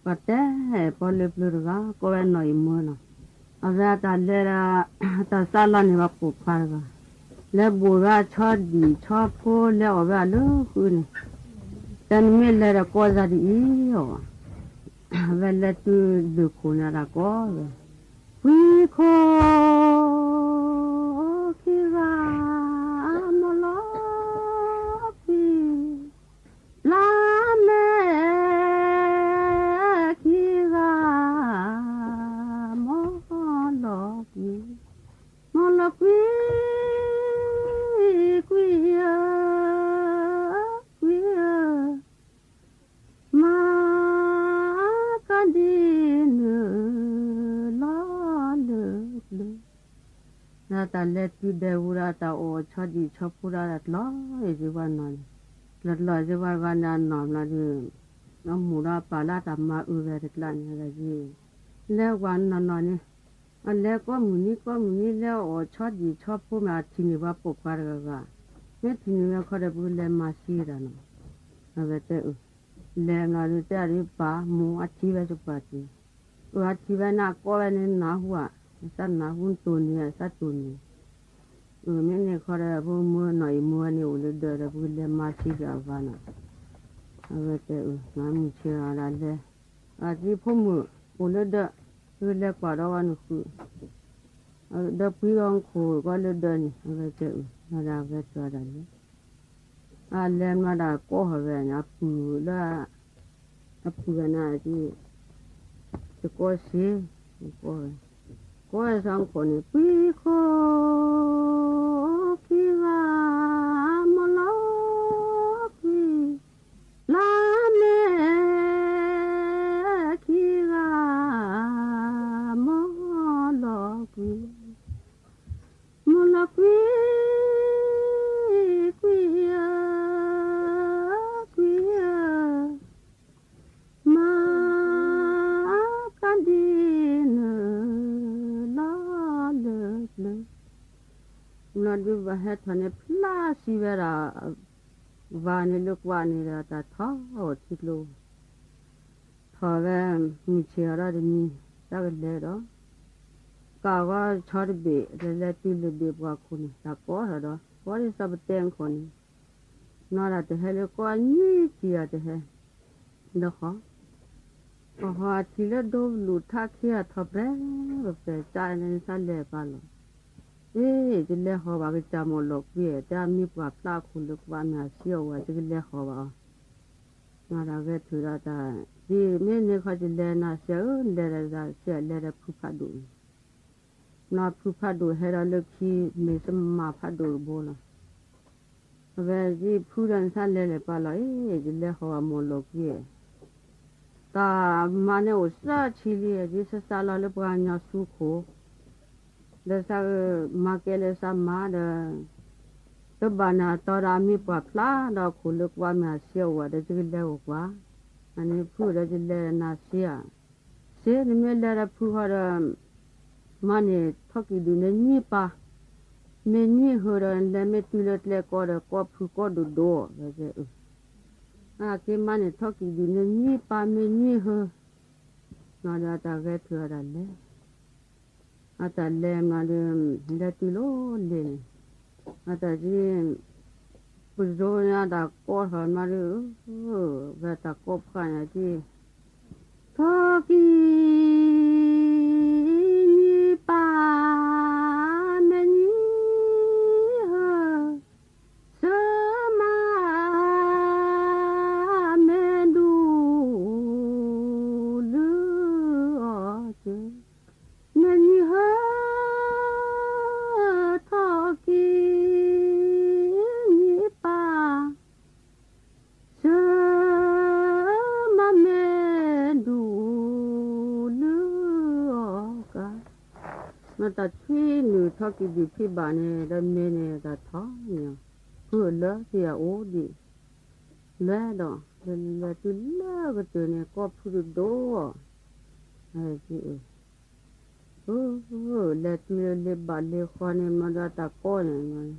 ပှၤတဲပီလၢပျၢၤတဂၤ ကိးဝဲနီၢ်အံၤမၢနီၤ, အဝဲအတၢ်လဲၤဒီး တၢ်စးလီၤန့ၢ်ဘၣ်ပိာ်ခွါတဂၤ, လဲၤဘိၣ်ဝဲဆီဒံၣ်ဆီဖိ လဲၤအီၣ်ဝဲအလၢဃုန့ၣ်, တၢ်နမ့ၢ်လဲၤဒီးကိးစၢ်ဒ်အံၤအီၤ, အဝဲလဲၤတုၤလၢခိၣ်န့ၣ် တၢ်ကိးဝဲ, ကွံခိၣ်ခံဂၤ မီၢ်လီၤကွံ လါမဲခံဂၤ မီၢ်လီၤကွံ, မီၢ်လီၤကွံ, ကွံဧၢ, ကွံဧၢ, မၤကဒံနုာ်လီၤလၢပျၢၤ, ဒီးတၢ်လဲၤတုၤဒဲးဝံၤဒီး တၢ်အီၣ်ဆီဒံၣ်ဆီဖိဒီး တၢ်တလီၤအံၤစ့ၢ်ဝဲနီၤန့ၣ်, တလီၤတလီၤစ့ၢ်ဝဲတဂၤန့ၣ် အနီၢ်မးဒီး အမိၢ်ဒီးအပၢ်လၢတၢ်မၤအုးဝဲတကျါန့ၣ် အဝဲ လဲၤဝဲနီၢ်နီၢ်န့ၣ်, အလဲၤကိးမုၢ်နံၤကိးမုၢ်နံၤ လဲၤအီၣ်ဆီဒံၣ်ဆီဖိမ့ၢ် အထံၣ်န့ၢ်ပှၤပိာ်ခွါတဂၤဂၤ, မ့ၢ်ထံၣ်န့ၢ်ဝဲခီဒီး ပကလဲၤမၤသံတၢ်နီၤ, အဝဲတဲအုး, လဲၤမးဒီး တဲအဒုးပၢ်မိၢ်အထံၣ်ဝဲစပှၢ်က့ၤ, အၢ အထံၣ်ဝဲန့ၣ် အကိးဝဲန့ၣ်နၢ်ဟူဧါ, အသးနၢ်ဟူတိၢ်န့ၣ် အသးတိၢ်န့ၣ် အၢ မ့ၢ်န့ၣ်ခီဒီး ပမၢနီၢ်အံၤမၢဝဲန့ၣ် အိၣ်လၢဒၢးဒီး ပကလဲၤမၤသံဒီးအဂၤနီၤ, အဝဲတဲအုး မၤမုၢ်ဆ့ၣ်အီၤဒၣ်လဲၤ, အသံဖိမုၣ် အိၣ်လၢဒၢး, ပကလဲၤကွၢ်ဒီးဝဲနဃုာ်, ဒီးပှံဂီၤခိၣ်ကီလၢဒၢးန့ၣ် အဝဲတဲအုး မၤဒီးအဝဲတဲအီၤဒၣ်လဲၤ အလဲၤမၤဒီးကိးဟီၣ်ဝဲန့ၣ် အပုၢ်လၢ အပုၢ်ဂၤန့ၣ် တကိးစ့, ကိးဝဲ, ကိးဝဲဆၢခိၣ်န့ၣ် ကွံခိၣ်ခံဂၤ မီၢ်လီၤကွံ, လါမဲခံဂၤ မီၢ်လီၤကွံ မီၢ်လီၤကွံ, ကွံဧၢ, ကွံဧၢ, မၤကဒံနုာ်လီၤလၢပျၢၤ, နီၢ်ဒုးဘၣ်ဟဲထီၣ်န့ၣ် ဖျါစံးဝဲဒၣ် ဝၤန့ၣ်လၢကွးန့ၣ်ဒီး တၢ်ထီၣ်ထံကျိ ထီၣ်ဝဲ မုၢ်ဆ့ၣ်အီၤဒီးတမံၤ တၢ်ကလဲၤဒီး ကးဂီၤဆီတဘ့ၣ် လဲၤလဲၤတုၤလၢဘ့ၣ်ပှၢ်ခိၣ်န့ၣ် တၢ်ကိးထီၣ်ဒီး ကိးဒ်သိးပတဲနခိၣ်န့ၣ် နီၢ်ဒၣ်တဟဲလၢကိးအနံၤထံၣ်အတဟဲ ဒီးဃီ ပဟီၣ်အထံၣ်လၢဒိပလူးထးခံဂၤထီၣ်ပြဲ ပပဲာ်ကၢန့ၣ် နသးလဲၤပာ်လီၤ အ့ ယလဲၤဟီၣ်ဘၣ်ကစၢ်မီၢ်လီၤကွံ တၢ်မ့ၢ်ပှၢ်ဖျါအခိၣ်လၢကဘၣ်မ့ၢ်အစံးအဝဲ ယကလဲၤဟီၣ်ဘၣ်အီၤ နီၢ်ဒၣ်ဂဲၤထုးဒီးတၢ် ဒ်မ့ၢ်န့ၣ်ခီယလဲၤနၤစံးဧၢ လဲၤဒီးစံး လဲၤဒီးဖုဖးဒိၣ်န့ၣ် နီၢ်ဖုဖးဒိၣ်ဟဲဒီးလၢခံ မ့ၢ်စမၢ်ဖးဒိၣ်တဘိလီၤ အဝဲဒ်ဖုဒီးနသးလဲၤလဲၤပာ်လီၤ အ့ ယလဲၤဟီၣ်ဘၣ်မီၢ်လီၤကွံ တၢ်မၤန့ၣ်အိၣ်သၢဆံလံ ဒ်စစးလီၤလၢပှၤကညီစုခိၣ် ဒီးသးမၤကဲလၢသးမၤဒီး တဘၣ်န့ၣ်အတီဒီးအမ့ၢ်ပှၢ်ဖျါဒီးအခိၣ်လၢကွၢ်မ့ၢ်အစံးအဝဲဒီး ယကလဲၤအိၣ်ကွၢ် အန့ၣ်ဖုဒီးယလဲၤနၤစံးဧါ စ့ နမ့ၢ်လဲၤဒီးဖုဃီဒီး မၤန့ၢ်ထီၣ်ကံၢ်ဒုၣ်န့ၣ်နွံပၢ် မ့ၢ်နွံဟၢဒီး နလဲၤမ့ၢ်တုၤလၢကျဲကိးဒီးကိးဖုကိးဒိၣ်ဒိၣ် အက့ၤမၤန့ၢ်ထီၣ်ကံၢ်ဒုၣ်န့ၣ်နွံပၢ်မ့ၢ်နွံဟၢ နီၢ်ဒီးတၢ်ဂဲၤထုးအတၢ်လဲၤ အတၢ်လဲၤမးဒီး လဲၤတုၤလီၤလ့ၤန့ၣ် အတၢ်က့ ပစိန့ၣ်အတၢ်ကိးထီၣ်မးဒီး ဝဲတၢ်ကိးဖှိၣ်န့ၣ်က့ ထီၣ်ကံၢ်နွံပၢ် မ့ၢ်နွံဟၢ စၢမၤ မ့ၢ်ဒူၣ်လုၢ်အီၣ်စၢ မ့ၢ်နွံဟၢ ထီၣ်ကံၢ်နွံပၢ် စၢမၤ မ့ၢ်ဒူၣ်လုၢ်အီၣ်ကါ မ့ၢ်တၢ်ထွံနုာ်ထီၣ်ကံၢ်ဒုၣ်ဖံးဘၣ်န့ၣ် ဒီးမ့ၢ်န့ၣ်တၢ်ထီၣ်န့ၣ် ဖုအလၢသံအအိၣ်ဒံး လဲၤဒီး လဲၤတုၤလၢကတၢၢ်န့ၣ် ကိးဖုတဒိၣ်အီၤ အ လဲၤတုၤလၢလ့ၤဘၣ်လ့ၤဃီန့ၣ် မ့ၢ်ဒီးတၢ်ကိးန့ၣ်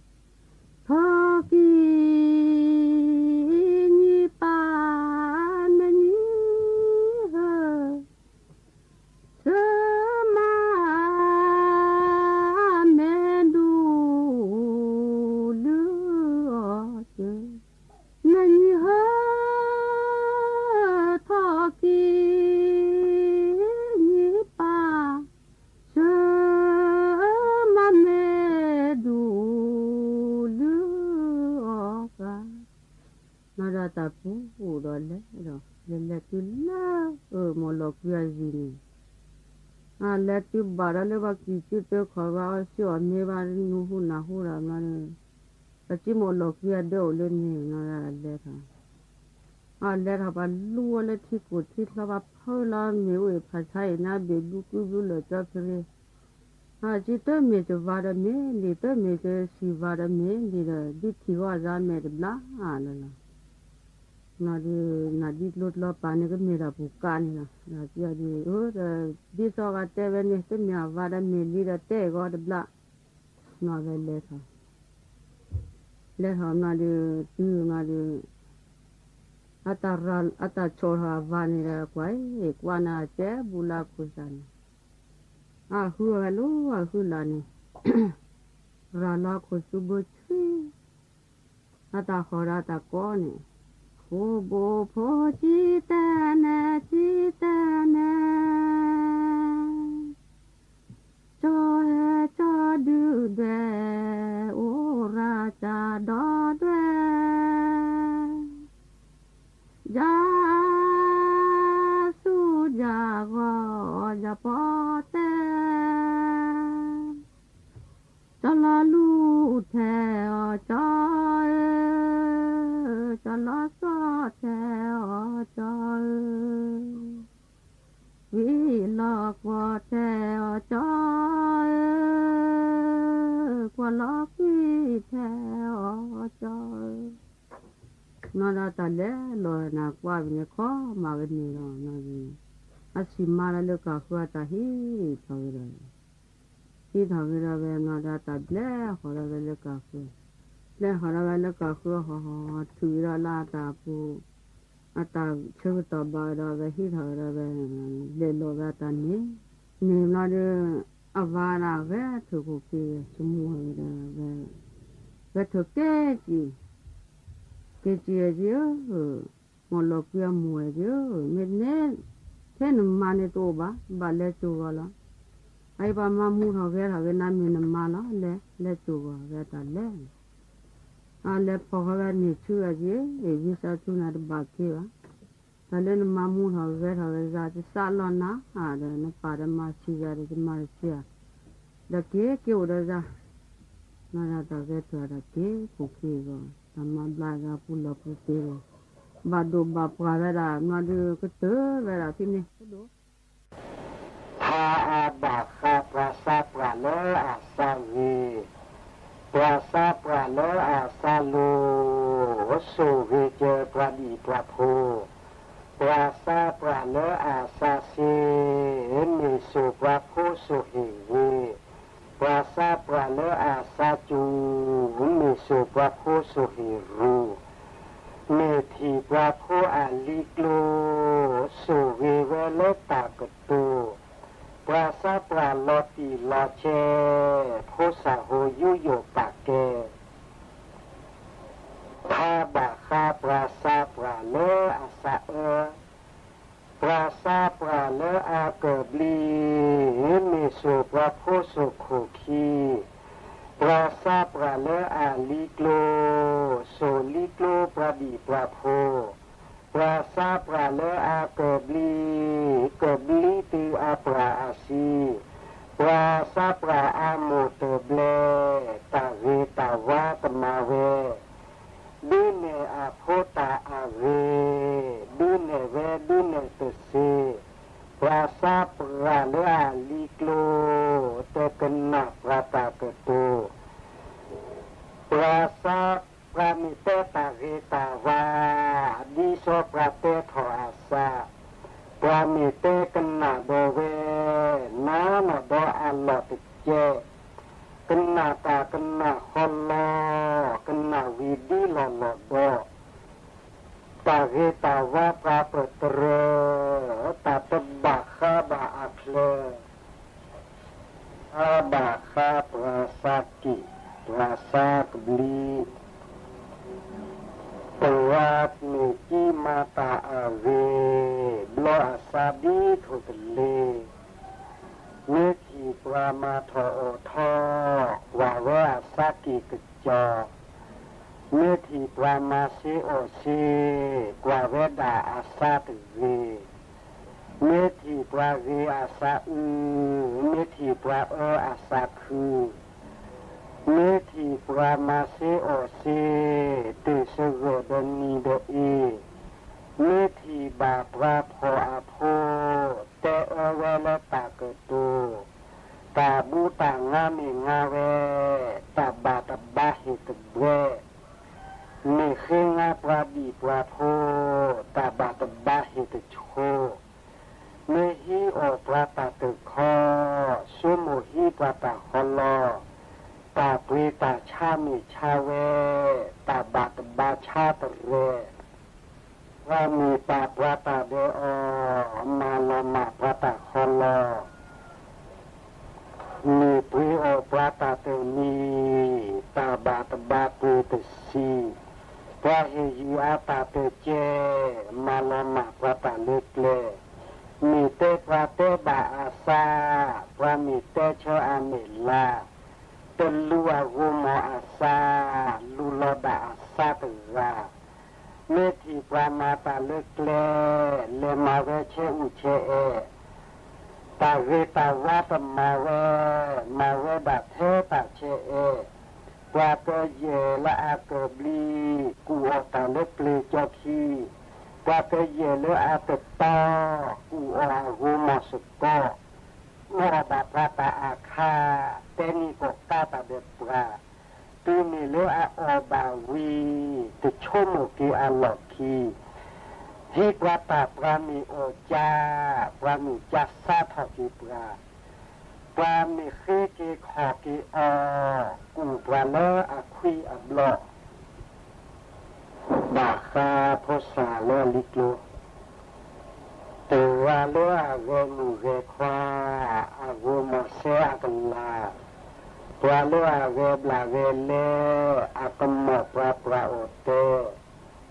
ထီၣ်ကံၢ်နွံပၢ် မ့ၢ်နွံ ဟၢ လၢ အၢ မိၢ်လီၤကွံအယံၤန့ၣ် အလဲၤတုၤဘၣ်ဒီးလၢပှၤကံၣ်ကၠုတၢခီၣ်ဘၣ်အီၤ စံၣ်အီၣ်မ့ၤဘၣ် နူၤဟူနၢ်ဟူဒီးမီဒီး ပစံၣ်မိၢ်လီၤကွံအဒၢအိၣ်လၢန့ၣ်နီၤ လဲၤထီၣ် အလဲၤထီၣ်ပှၤလူဝဲလၢထံကိၢ်ထံချီ ပှၤဖုလီၤမ့ၣ်အူအံၤ ဖးဆါအံၤ နါဘ့ၣ်ဘျူးကုဘျူးလၢာ်ကၠီဖရ့ အစံၣ်တမ့ၢ်တဝၤဒီးမ့ၢ်ဒံး တမ့ၢ်တစံၣ်ဝၤဒီးမ့ၢ်ဒံးဒီး ဒ်ထံၣ်ဂီၤအသးမဲာ်တဘျါလၢ်လီၤ. နီၤဒုး နၤဒ်ကျိတလီၤပာ်န့ၣ် ကမ့ၢ်ဒၣ်ပူၤကးန့ၣ်လီၤ. ဒီးဒ်သိးဂၤတဲဝဲန့ၣ် တမ့ၢ်အဝၤဒီးမ့ၢ်လံဒီးတဲဂီၤတဘျါ နီၤဝဲလဲၤထီၣ် လဲၤထီၣ်နီၤဒုး တုၤနီၤဒုး အတၢ်ရၤ အတၢ်ဆီၣ်ထီၣ်အဝၤန့ၣ်ဒီး ကွၢ်အံၤ ကွၢ်နၤအစဲဘူးလၢအခိၣ်သးန့ၣ် အဟုအဝဲလီၤ အဟုလၢ်န့ၣ် ရၤလီၤအခိၣ်သူဘိဆှံ အတၢ်ဟီၣ်ဒီးအတၢ်ကီန့ၣ် ဖိဘိဖိဆံးတဲနဲဆံးတဲနဲ ကၠီဟဲကၠီဒုၣ်ဒွဲၣ် အိၣ်ရၤကၢ်ဒီဒွဲၣ် ယၤသူယၤဂီၤယၤပီၣ်တဲ ကၠီလီၤလူၤထဲအီၤကၠီဧၢ, ကၠီလီၤစီၣ်ထဲအီၤကၠီဧၢ, ဝံၤလီၤကွီၢ်ထဲအီၤကၠီဧၢ, ကွီၢ်လီၤကွံာ်ထဲအီၤကၠီဧၢ. နီၢ်ဒီးတၢ်လဲၤလီၤနၤကွၢ်ဝဲန့ၣ် ခီမၤဝဲန့ၣ်လီၤ. အဆံးမါလၢလၢကၢ်ဃုအတၢ်ဟ့ၣ်ထီၣ်ဝဲဒီး ဟ့ၣ်ထီၣ်ဝဲဒီးဝဲနီၢ်ဒီးတၢ်ဘျဲဟီၣ်ဒီးဝဲလၢကၢ်ဃု, ဘျဲဟီၣ်ဒီးဝဲလၢကၢ်ဃုအဟီၣ်ဟီၣ် ထုးဝဲဒီးလၢအတၢ်ပူၤ, အတၢ်ဆၢကတီၢ်ဘၣ်ဝဲဒီးဝဲဟ့ၣ်ထီၣ်ဝဲဒီးဝဲ လဲၤလီၤဝဲအတၢ်န့ၣ်, န့ၣ်ဘျီဒီး အဝၤဒၣ်ဂဲၤထၢၣ်ခိၣ်ခံဂ့ၤ ဆိကမိၣ်ဝဲဒီးဝဲ ဂဲၤထၢၣ်က့ၤက့ၤ က့ၤက့ၤဧၢ, မိၢ်လီၤကွံအမိၢ်ဧၢ, မ့ၢ်န့ၣ် ထဲနမါန့ၣ်တအိၣ်ဘၣ် ဘၣ်လဲၤစိာ်ဂီၤလီၤ. အအံၤပှၤမၤမူထီၣ်ဂဲၤထီၣ်ဂ့ၤ နမ့ၢ်နမါလီၤ လဲၤ လဲၤစိာ်ဂီၤဝဲတၢ်လဲၤ အလဲၤဖီၣ်ဃီဝဲန့ၣ်ဆူအယံၤ ဝံသးစူၤနၤတဘၣ်က့ၤဘၣ်. တၢ်လၢနမၤမူထီၣ်ဂဲၤထီၣ်ဂ့ၤ ယၤတသးလီၤနၤဒီး နပၢ်ဒီးမၤဆံးယၤဒီး ယမၤတဆံးဧါ, ဒီးက့ၤက့ၤအိၣ်ဒီးယၤ, နီၢ်ဒီးတၢ်ဂဲၤထၢၣ်တၢ်က့ၤခိၣ်က့ၤဂီၤ တၢ်မၤဘျါဂၤပူၤလီၢ်ပူၤတ့ၢ်ဂီၤ ဘၣ်ဒိၣ်ဘၣ်ပှၢ်ဝဲဒၣ် နီၢ်ဒုးကတၢၢ်ဝဲဒၣ်ဖဲန့ၣ် ထါအါဘၣ်ဃးပှၤစၢ်ပှၢ်လၢအစၢ်ဂ့ၤ, ပှၤစၢ်ပှၢ်လၢအစၢ်လိၤ, စိာ်ဂ့ၤစၢၤပှၤဒံၣ်ပှၤဖိ, ပှၤစၢ်ပှၢ်လၢအစၢ်စ့, မ့ၢ်စိာ်ပှၤဖိစိာ်ဟ့ၣ်ဂ့ၤ, ပှၤစၢ်ပှၢ်လၢအစၢ်စူၤ, မ့ၢ်စိာ်ပှၤဖိစိာ်ဟ့ၣ်ရူၤ မ့ၢ်ထံၣ်ပှၤဖိအလံၤကျိၤ, စိာ်ဂ့ၤဝဲလၢတၢ်ကတိၤ, ပှၤစၢ်ပှၢ်လီၤတံၢ်လီၤဆဲး, ဖိစၢ်ဟိယူးယီၣ်ပာ်ကဲ, ထါဘၣ်ဃးပှၤစၢ်ပှၢ်လၢအစၢ်အၢ, ပှၤစၢ်ပှၢ်လၢအကဘျံး, မ့ၢ်စိာ်ပှၤဖိစိာ်ခိၣ်ခံ, ပှၤစၢ်ပှၢ်လၢအလံၤကျိၤ, စိာ်လံၤကျိၤပှၤဒံၣ်ပှၤဖိ, ပှၤစၢ်ပှၢ်လၢအကဘျံး, ကဘျံးတုၤအပှၢ်အစံ, ပှၤစၢ်ပှၢ်အမိၢ်တဘျဲ, တၢ်ဂ့ၤတၢ်ဝါကမၤဝဲ ဒုးနဲၣ်အဖိတၢ်အဂ့ၤ, ဒုးနဲၣ်ဝဲဒုးနဲၣ်တသ့, ပှၤစၢ်ပှၢ်လၢအလံၤကျိၤ, တကနၣ်ပှၤတၢ်ကတိၤ, ပှၤစၢ်ပှၢ်မ့ၢ်တဲတၢ်ဂ့ၤတၢ်ဝါ, ဒ်သိးပှၤတဲထီၣ်အသး, ပှၤမ့ၢ်တဲကနၣ်ဒီးဝဲ, နၤနီၢ်ဒီးအလီၢ်တကဲ ကနၣ်တၢ်ကနၣ်ဃီလီၤ, ကနၣ်ဝံၤဒ်လီၢ်လီၢ်ဒီး, တၢ်ဂ့ၤတၢ်ဝါပှၤပတြၢၤ, တၢ်တဘၣ်ဃးဘၣ်အချၢ, အါဘၣ်ဃးပှၤစၢ်က့ၣ်, ပှၤစၢ်ကဘျံး, ပှၤမ့ၢ်ကံမၤတၢ်အဂ့ၤ, ဘျီအစၢ်ဒ်ထိၣ်ကလ့ၤ မ့ၢ်ထံၣ်ပှၤမၤထီၣ်အိၣ်ထီၣ်, ကွၢ်ဝဲအစၢ်က့ၣ်ကစီၤ, မ့ၢ်ထံၣ်ပှၤမၤစ့အီၣ်စ့, ကွၢ်ဝဲဒၣ်အစါတဂ့ၤ. မ့ၢ်ထံၣ်ပှၤဂ့ၤအစါအု, မ့ၢ်ထံၣ်ပှၤအၢအစါခု, မ့ၢ်ထံၣ်ပှၤမၤစ့အီၣ်စ့, တ့ၢ်စဂၢၢ်ဒီးနံၤဒီးအ့, မ့ၢ်ထံၣ်ဘၣ်ပှၤဖှီၣ်အဖိ, တဲအၢဝဲလၢတၢ်ကတိၤ, တၢ်ဘူးတၢ်ငါမ့ၢ်ငါဝဲ, တၢ်ဘၣ်တဘါဟ့ၣ်တဘှဲ, မ့ၢ်ဃ့ငါပှၤဘံၣ်ပှၤဖှိ, တၢ်ဘၣ်တဘါဟ့ၣ်တဆိ, မ့ၢ်ဟံးအီၣ်ပှၤတၢ်တခီ, ဆိမိၣ်ဟံးပှၤတၢ်ဃီလီၤ, တၢ်ပှ့ၤတၢ်ဆါမ့ၢ်ဆါဝဲ, တၢ်ဘၣ်တဘါဆါတရဲ ပှၤမ့ၢ်ပာ်ပှၤတၢ်ဒဲးအီၤ, မၤလီၤမၢ်ပှၤတၢ်ဃီလီၤ, မ့ၢ်ပှ့ၤအီၣ်ပှၤတၢ်တမံၤ, တၢ်ဘၣ်တဘါပှ့ၤတဆံး, ပှၤဟ့ၣ်ယုၢ်အတၢ်တကဲ, မၤလီၤမၢ်ပှၤတၢ်လၢကျဲ, မ့ၢ်တဲပှၤတဲဘၣ်အစါ, ပှၤမ့ၢ်တဲဆၢအမဲာ်လါ, တလူၤအဂိၤမီၢ်အစါ, လူၤလီၤဒၣ်အစါတဂၤ မ့ၢ်ထံၣ်ပှၤမၤတၢ်လၢကျဲ, လဲၤမၤဝဲဆဲးအူဆဲးအဲၣ်, တၢ်ဂ့ၤတၢ်ဝါတမၤဝဲ, မၤဝဲဒၣ်ထဲတၢ်ဆဲးအဲၣ်, ပှၤကယဲၢ်လၢအကဘျံး, ကူၣ်အီၣ်တၢ်လၢပျ့ၤကၠီခံ, ပှၤကယဲၢ်လၢအတတီ, ကူၣ်အီၣ်အဂိၤမီၢ်စကီ, မ့ၢ်အီၣ်ဘၣ်ပှၤတၢ်အါခါ, တဲနံၤကီၢ်ကါတၢ်ဒီးပှၤ, တုၤမ့ၢ်လၢအအီၣ်ဘၣ်ဝံၤ, တဆိကမိၣ်က့ၤအလီၢ်ခံ, ဟံးပှၤတၢ်ပှၤမ့ၢ်အီၣ်ကၠါ, ပှၤမ့ၢ်ကၠါစါထီၣ်က့ၤပှၤ, ပှၤမ့ၢ်ဃ့က့ၤခီၣ်က့ၤအီၤ, ကူၣ်ပှၤလၢအခွံအဘျီ ဘၣ်ဃးဖိစၢ်လၢအလံၤကျိၤ, တဂၤလၢအဂဲၤမုၣ်ဂဲၤခွါ, အဂိၤမီၢ်စဲအကလၤ, ပှၤလၢအဂဲၤဘျးဂဲၤလဲ, အကမီၣ်ပှၤပှၤအိၣ်တဲ,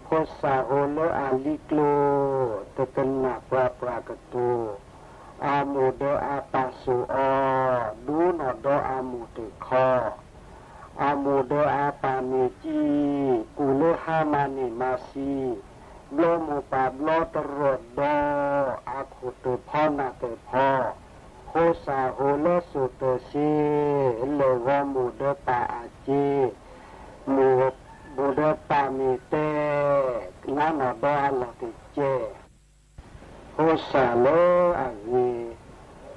ဖိစၢ်ဟိလၢအလံၤကျိၤ, တကနၣ်ပှၤပှၤကတိၤ, အမိၢ်ဒီးအပၢ်စိာ်အီၤ, ဒိနီၢ်ဒီးအမိၢ်တခီ အမိၢ်ဒီးအပၢ်မ့ၢ်ကံ, ကူၣ်လၢဟါမၢ်န့ၢ်မၤဆံ, ဘျီမိၢ်ပၢ်ဘျီတရီၢ်ဒီ, အခိၣ်တၢၢ်ဖီနၢ်တၢၢ်ဖီ, ဖိစၢ်ဟိလၢစိာ်တၢ်စ့, လဲၤဂီၤမိၢ်ဒီးပၢ်အစ့, မိၢ်ဒီးပၢ်မ့ၢ်တဲ, နါနီၢ်ဒီးအလီၢ်တကဲ ဖိစၢ်လၢအဂ့ၤ,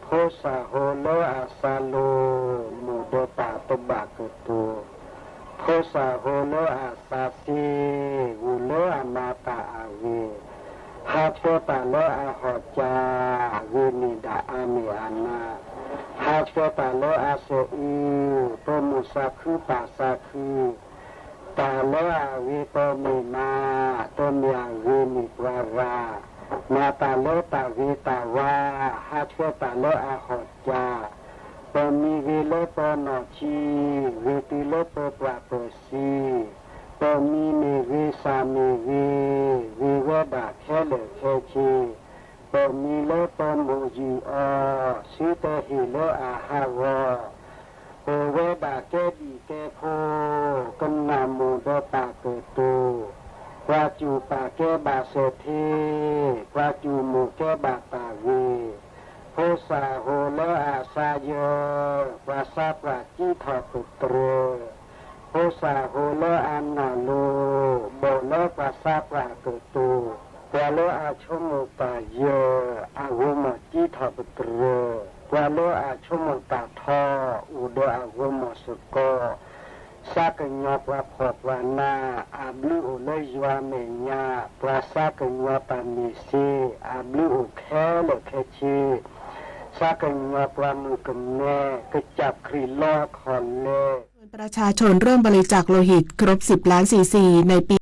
ဖိစၢ်ဟိလၢအစၢ်လိၤ, မိၢ်ဒီးပၢ်တဘၣ်ကတိၤ, ဖိစၢ်ဟိလၢအစၢ်စ့, ဂုၢ်လၢအမၤတၢ်အဂ့ၤ, ဟးဆှဲးတၢ်လၢအဟီၣ်ကၠၢ, ဂ့ၤန့ၢ်ဒၣ်အါမ့ၢ်အါနါ, ဟးဆှဲးတၢ်လၢအစၢၤအု, ပမိၢ်စၢ်ခုပၢ်စၢ်ခု တၢ်လၢအဂ့ၤပမ့ၢ်မၤ, တမ့ၢ်အဂ့ၤမ့ၢ်ပှၤဂၤ, မၤတၢ်လၢတၢ်ဂ့ၤတၢ်ဝါ, ဟးဆှဲးတၢ်လၢအဟီၣ်ကၠၢ, ပမံၤဂ့ၤလၢပနီၢ်ဆံ, ဂ့ၤတုၤလၢပပှၢ်ပၢၢ်ဆံ, ပမံၤမ့ၢ်ဂ့ၤစၢ်မ့ၢ်ဂ့ၤ, ဂ့ၤဝဲဒၣ်ခဲလၢာ်ခဲဆ့, ပမံၤလၢပမိၢ်ယုၢ်အီၤ, စုတဟ့ၣ်လၢအဟးဂီၤ အိၣ်ဝဲဒၣ်ကဲဘံၣ်ကဲဖှိၣ်, ကနၣ်မိၢ်ဒီးပၢ်ကတိၤ, ပှၤစူၢ်ပာ်ကဲဘၣ်စၢၤထ့, ပှၤစူၢ်မိၢ်ကဲဘၣ်တၢ်ဂ့ၤ, ဖိစၢ်ဟိလၢအစၢ်ယၢၤ, ပှၤစၢ်ပှၢ်ကံထီၣ်ပတြၢၤ, ဖိစၢ်ဟိလၢအနၢ်လိၤ, ဘီၣ်လၢပှၤစၢ်ပှၢ်ကတိၤ, ပှၤလၢအဆိကမိၣ်တၢ်ယၢၤ, အဂိၤမီၢ်ကံထီၣ်ပတြၢၤ, ပှၤလၢအဆိကမိၣ်တၢ်ထီ, အိၣ်ဒီးအဂိၤမီၢ်စ့ၢ်ကီး, စၢ်ကညီၤပှၤဖှီၣ်ပှၤနး, အဘျုးအိၣ်လၢယွၤမဲာ်ညါ, ပှၤစၢ်ကညီၤတၢ်မ့ၢ်စ့, အဘျုးအိၣ်ခဲလၢာ်ခဲဆ့, စၢ်ကညီၤပှၤမုၣ်ကမဲ, ကစၢ်ခရံာ်လီအခီၣ်လဲၢ် ประชาชนร่วมบริจาคโลหิตครบสิบล้านซีซีในปี